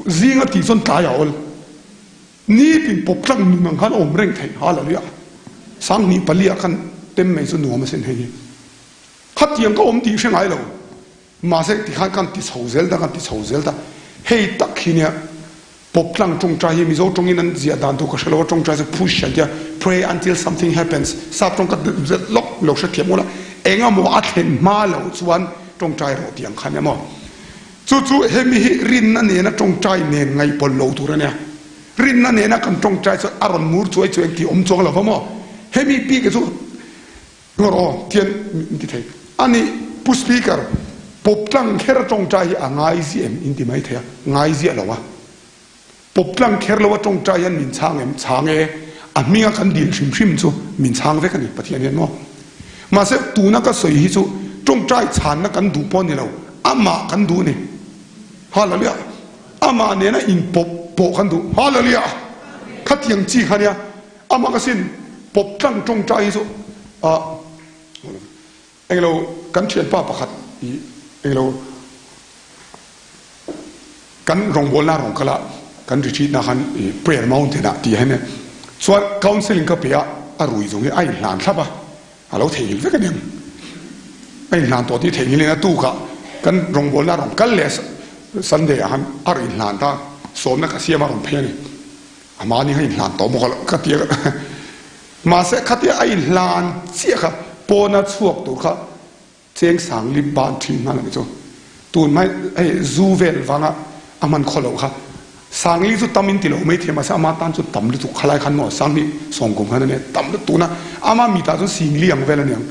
Zinga tih chuan tlai a awl. Nitin pawp tlang nun ang khan a awm reng theih. Hallelujah! 2004 ah khan tem mai chu nuam asin hei hi. Khatiang ka awm tih hre ngai lo. Mahse tikhan kan ti chho zel ta, kan ti chho zel ta. Hei tak hi nia pawp tlang tawngtai hi Mizo tawngin an ziah dan tur ka hre lo a, tawngtai chu push an tia, pray until something happens, sap tawng ka zet lawk lo hrethiam ula, eng emaw a thlen hma loh chuan tawngtai rawh tih ang kha nia maw. Chu chu hemi hi rinna nena tawngtai nen ngaihpawlh loh tur a nia. Rinna nena kan tawngtai chuan a rawn mur chuai chuai ang tih awm chuang lo va maw. Hemi bik hi chu Ngawr aw, tian min ti thei. A nih, Pu Speaker, pawp tlang kher tawngtai hi a ngai ziah em? In ti mai thei a, ngai ziah lo a. Pawp tlang kher lo a tawngtai hian min chhang em? Chhang e. A hminga kan dil hrim hrim chu min chhang vek a ni, Pathian hian maw? Mahse, tuna ka sawi hi chu tawngtai chhanna kan duh pawh a ni lo, amah kan duh a ni. Hallelujah! Amah nena inpawp pawh kan duh. Hallelujah! Khatiang chi kha nia. Amah asin pawp tlang tawngtai hi chu ah englo kan thianpa pakhat i englo kan rawngbawlna rawng kal a kan retreat na khan i prayer mountain ah tih hian chuan counselling ka pe a a rui zawng hi a inhlan thlap a a lo theihnghilh vek aniang a inhlan tawh tih theihnghilh in a tukah kan rawngbawlna rawng kal leh Sunday ah khan a rawn inhlan ta sawmna ka siam a rawn phei a ni. A mahni kha inhlan tawh bawk a lo ka ti a, mahse khatia a inhlan chiah kha pawna chhuak tur kha cheng sang lip ban thin nghal a ni chu. Tun hmai hei zu vel vanga a hman khaw loh kha Sangli chu tam in ti lo mai thei mahse ama tan chu tam lutuk khalai khan maw Sangli sawngkum khan a nia tam lutuk tuna ama mitah chuan Singli ang vel a niang.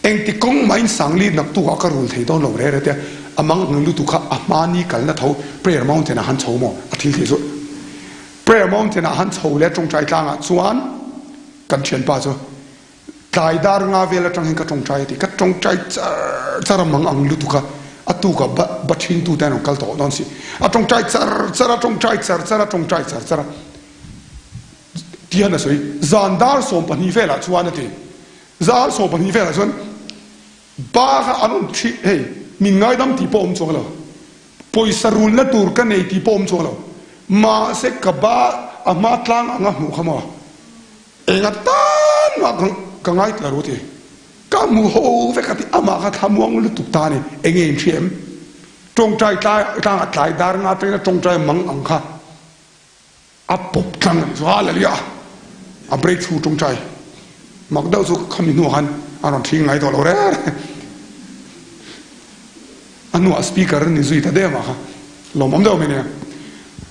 Engti kawng mahin Sangli naktuk ah ka rul thei dawn lo re re tia a mang hmel lutuk kha a hmani kalna tho Prayer Mountain ah han chho maw a thil thei chu Prayer Mountain ah han chho leh tawngtai tlang ah chuan kan thianpa chu tlai dar nga vel atang hian ka tawngtai a ti ka tawngtai char char a mang ang lutuk a a tuk ah ba ba thin tu te an rawn kal tawh dawn si a tawngtai char char a tawngtai char char a tawngtai char char a tihian a sawi zan dar 12 velah chuan a ti. 12 velah chuan ba kha an awm thih hei min ngaidam tih pawh awm chuang lo, pawisa rulna tur ka nei tih pawh awm chuang lo, mahse ka ba a hma tlang anga hmuh kha maw enga tan mah ka ngai tla ru ti ka hmu ho vek a ti amah kha thlamuang lutuk ta a ni enge in hria em tawngtai tlangah tlai dar nga atangin a tawngtai mang ang kha. A pawp tlang a ni chu hallelujah a breakthrough tawngtai mak deuh chu khami hnuah khan a rawn thing ngai tawh lo reng reng a hnuah speaker a ni zui ta dem ah kha lawmawm deuh mai nia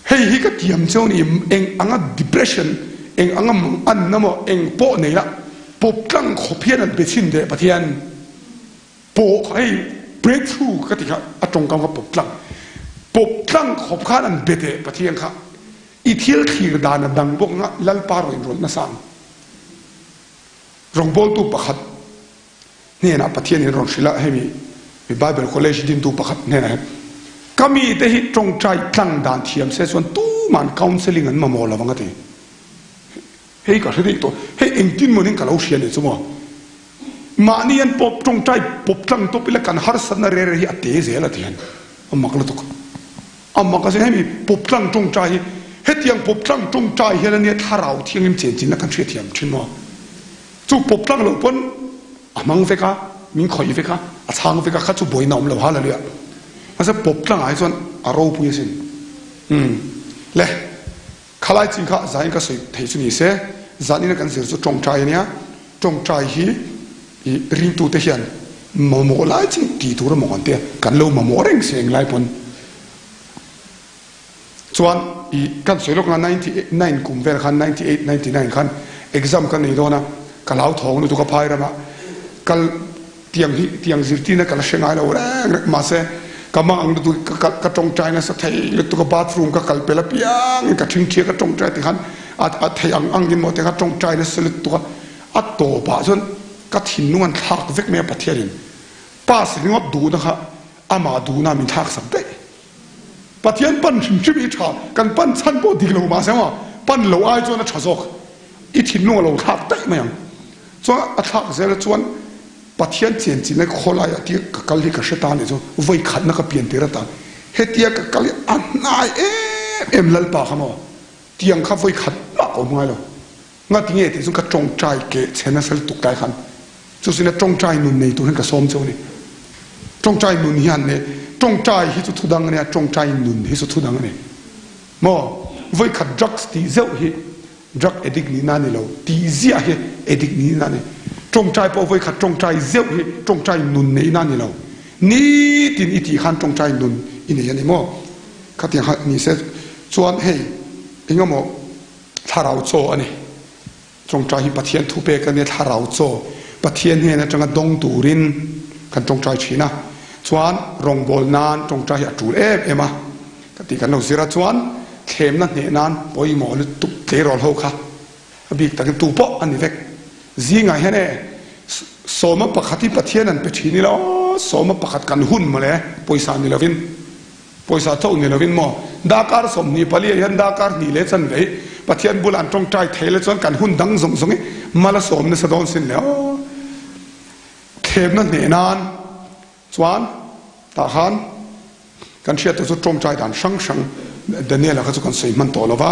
hei hi ka tiam cheu ni eng anga depression eng anga mang an na maw eng pawh nei la pawp tlang khawp hian an be chhin teh Pathian pawh kha hei breakthrough ka ti kha a tawngkam kha pawp tlang pawp tlang khawp khan an be teh Pathian kha i thil thlir dan a dang bawk anga Lalpa rawn inrawlh nasa ang rawngbawltu pakhat hnenah Pathian in rawn hrilh a hemi mi Bible college dintu pakhat hnenah hian ka mite hi tawngtai tlang dan thiam se chuan tuman counselling an mamawh lo ang a ti. Hei ka hre daih tawh, hei engtin mawnin ka lo hria nih chu maw? Mahni an pawp tawngtai pawp tlang tawp ila kan harsatna re re hi a te zel a ti hian a mak lutuk. A mak a sin hemi pawp tlang tawngtai hi hetiang pawp tlang tawngtai hian ania thlarau thianghlim chenchinna kan hriathiam thin maw? Chu pawp tlang loh pawn a hmang vek a, min khawih vek a, a chhang vek a, kha chu buaina awm lo hallelujah. Mahse pawp tlangah hi chuan a ropui asin. Umm le. Khalai chin kha zain ka sawi thei chu ni se, zanina kan zir chu tawngtai a nia, tawngtai hi i ringtute hian mamawh lai chin tih tur a maw kan tia, kan lo mamawh reng si englai pawn. Chuan i kan sawi lawk na 99 kum vel khan 98 99 khan exam ka nei dawn a, ka lau thawng lutuk a phai ramah kal tiang hi tiang zirtirna ka la hre ngai lo reng reng mahse ka mang ang lutuk ka kal ka tawngtai nasa thei lutuk a bathroom ka kal pel apiangin ka thingthia ka tawngtai tikhan a a thei ang angin maw tikhan tawngtai nasa lutuk a a tawpah chuan ka thinlung an thlak vek mai a Pathianin pass ringawt duhna kha amah duhna min thlak sak daih. Pathian pan hrim hrim hi tha, kan pan chhan pawh dik lo mahse maw pan lo ai chuan a tha zawk, i thinlung a lo thlak daih mai ang. Chuan a thlak zel a chuan Pathian chen chin lai khawlai ah tia ka kal hi ka hre ta nih chu vawi khatna ka pian tir atan hetia ka kal hi a hnai em em Lalpa kha maw tiang kha vawi khat mah ka awm ngai lo. Ngati nge tih chu ka tawngtai keh chhe nasa lutuk tlai khan chu sina tawngtai nun nei tur hian ka sawm cheu a ni. Tawngtai nun hian ne tawngtai hi chu thu dang a nia, tawngtai nun hi chu thu dang a ni. Maw vawikhat drugs tih zeuh hi drug addict nihna a ni lo, tih ziah hi addict nihna a ni. Tawngtai pawh vawikhat tawngtai zeuh hi tawngtai nun neihna a ni lo. Nitin i tih khan tawngtai nun i nei a ni maw? Khatiang kha ni se chuan hei engemaw Thlarau chaw a ni. Tawngtai hi Pathian thu pek a nia, thlarau chaw Pathian hnen atanga dawng turin kan tawngtai thin a. Chuan rawngbâwl nan tawngtai hi a tul em em a, ka tih kan lo zir a. Chuan thlemna hneh nan pawimawh lutuk tleirawl ho kha a bik takin tu pawh a ni vek. Zingah hian e sawma pakhat hi Pathian an pe thin ila aw, sawma pakhat kan hun mawle pawisa ni lovin. Pawisa chauh ni lovin maw? Darkar 24 ah hian darkar hnih leh chanve hi Pathian bulah an tawngtai thei le chuan kan hun dang zawng zawng hi mal a sawm nasa dawn sin le aw. Thlemna hneh nan chuan tah khan kan hriat tur chu tawngtai dan hrang hrang Daniel-a kha chu kan sawi hman tawh lova.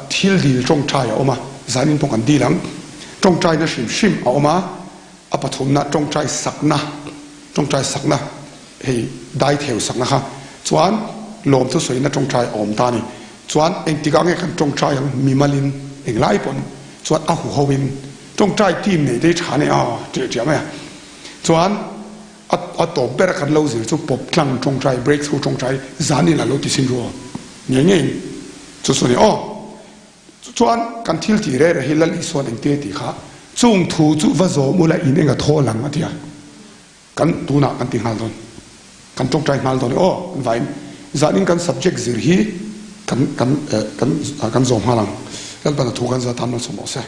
Thil dil tawngtai a awm a, zanin pawh kan dil ang. Tawngtaina hrim hrim a awm a, a pathumna tawngtai sakna, tawngtai sakna hei dai theu sakna kha chuan lawmthu sawina tawngtai a awm ta a ni. Chuan engtikah nge kan tawngtai ang mimalin englai pawn chuan a huho in tawngtai team nei te hi tha nei a ṭiah ṭiah mai a. Chuan A a tawp ber a kan lo zir chu pawp tlang tawngtai, breakthrough tawngtai zanin a lo ti sin rual ngei ngeiin chu chu a ni aw. Chuan kan thil tih reh reh hi Lal Isuan engte tih kha chung thu chu va zawm ula in eng a thaw lang a ti a, kan tunah kan ti nghal dawn, kan tawngtai nghal dawn e aw kan vain zanin kan subject zir hi kan kan kan kan zawm nghal ang. Lalpan a thu kan zat tan malsawm rawh se.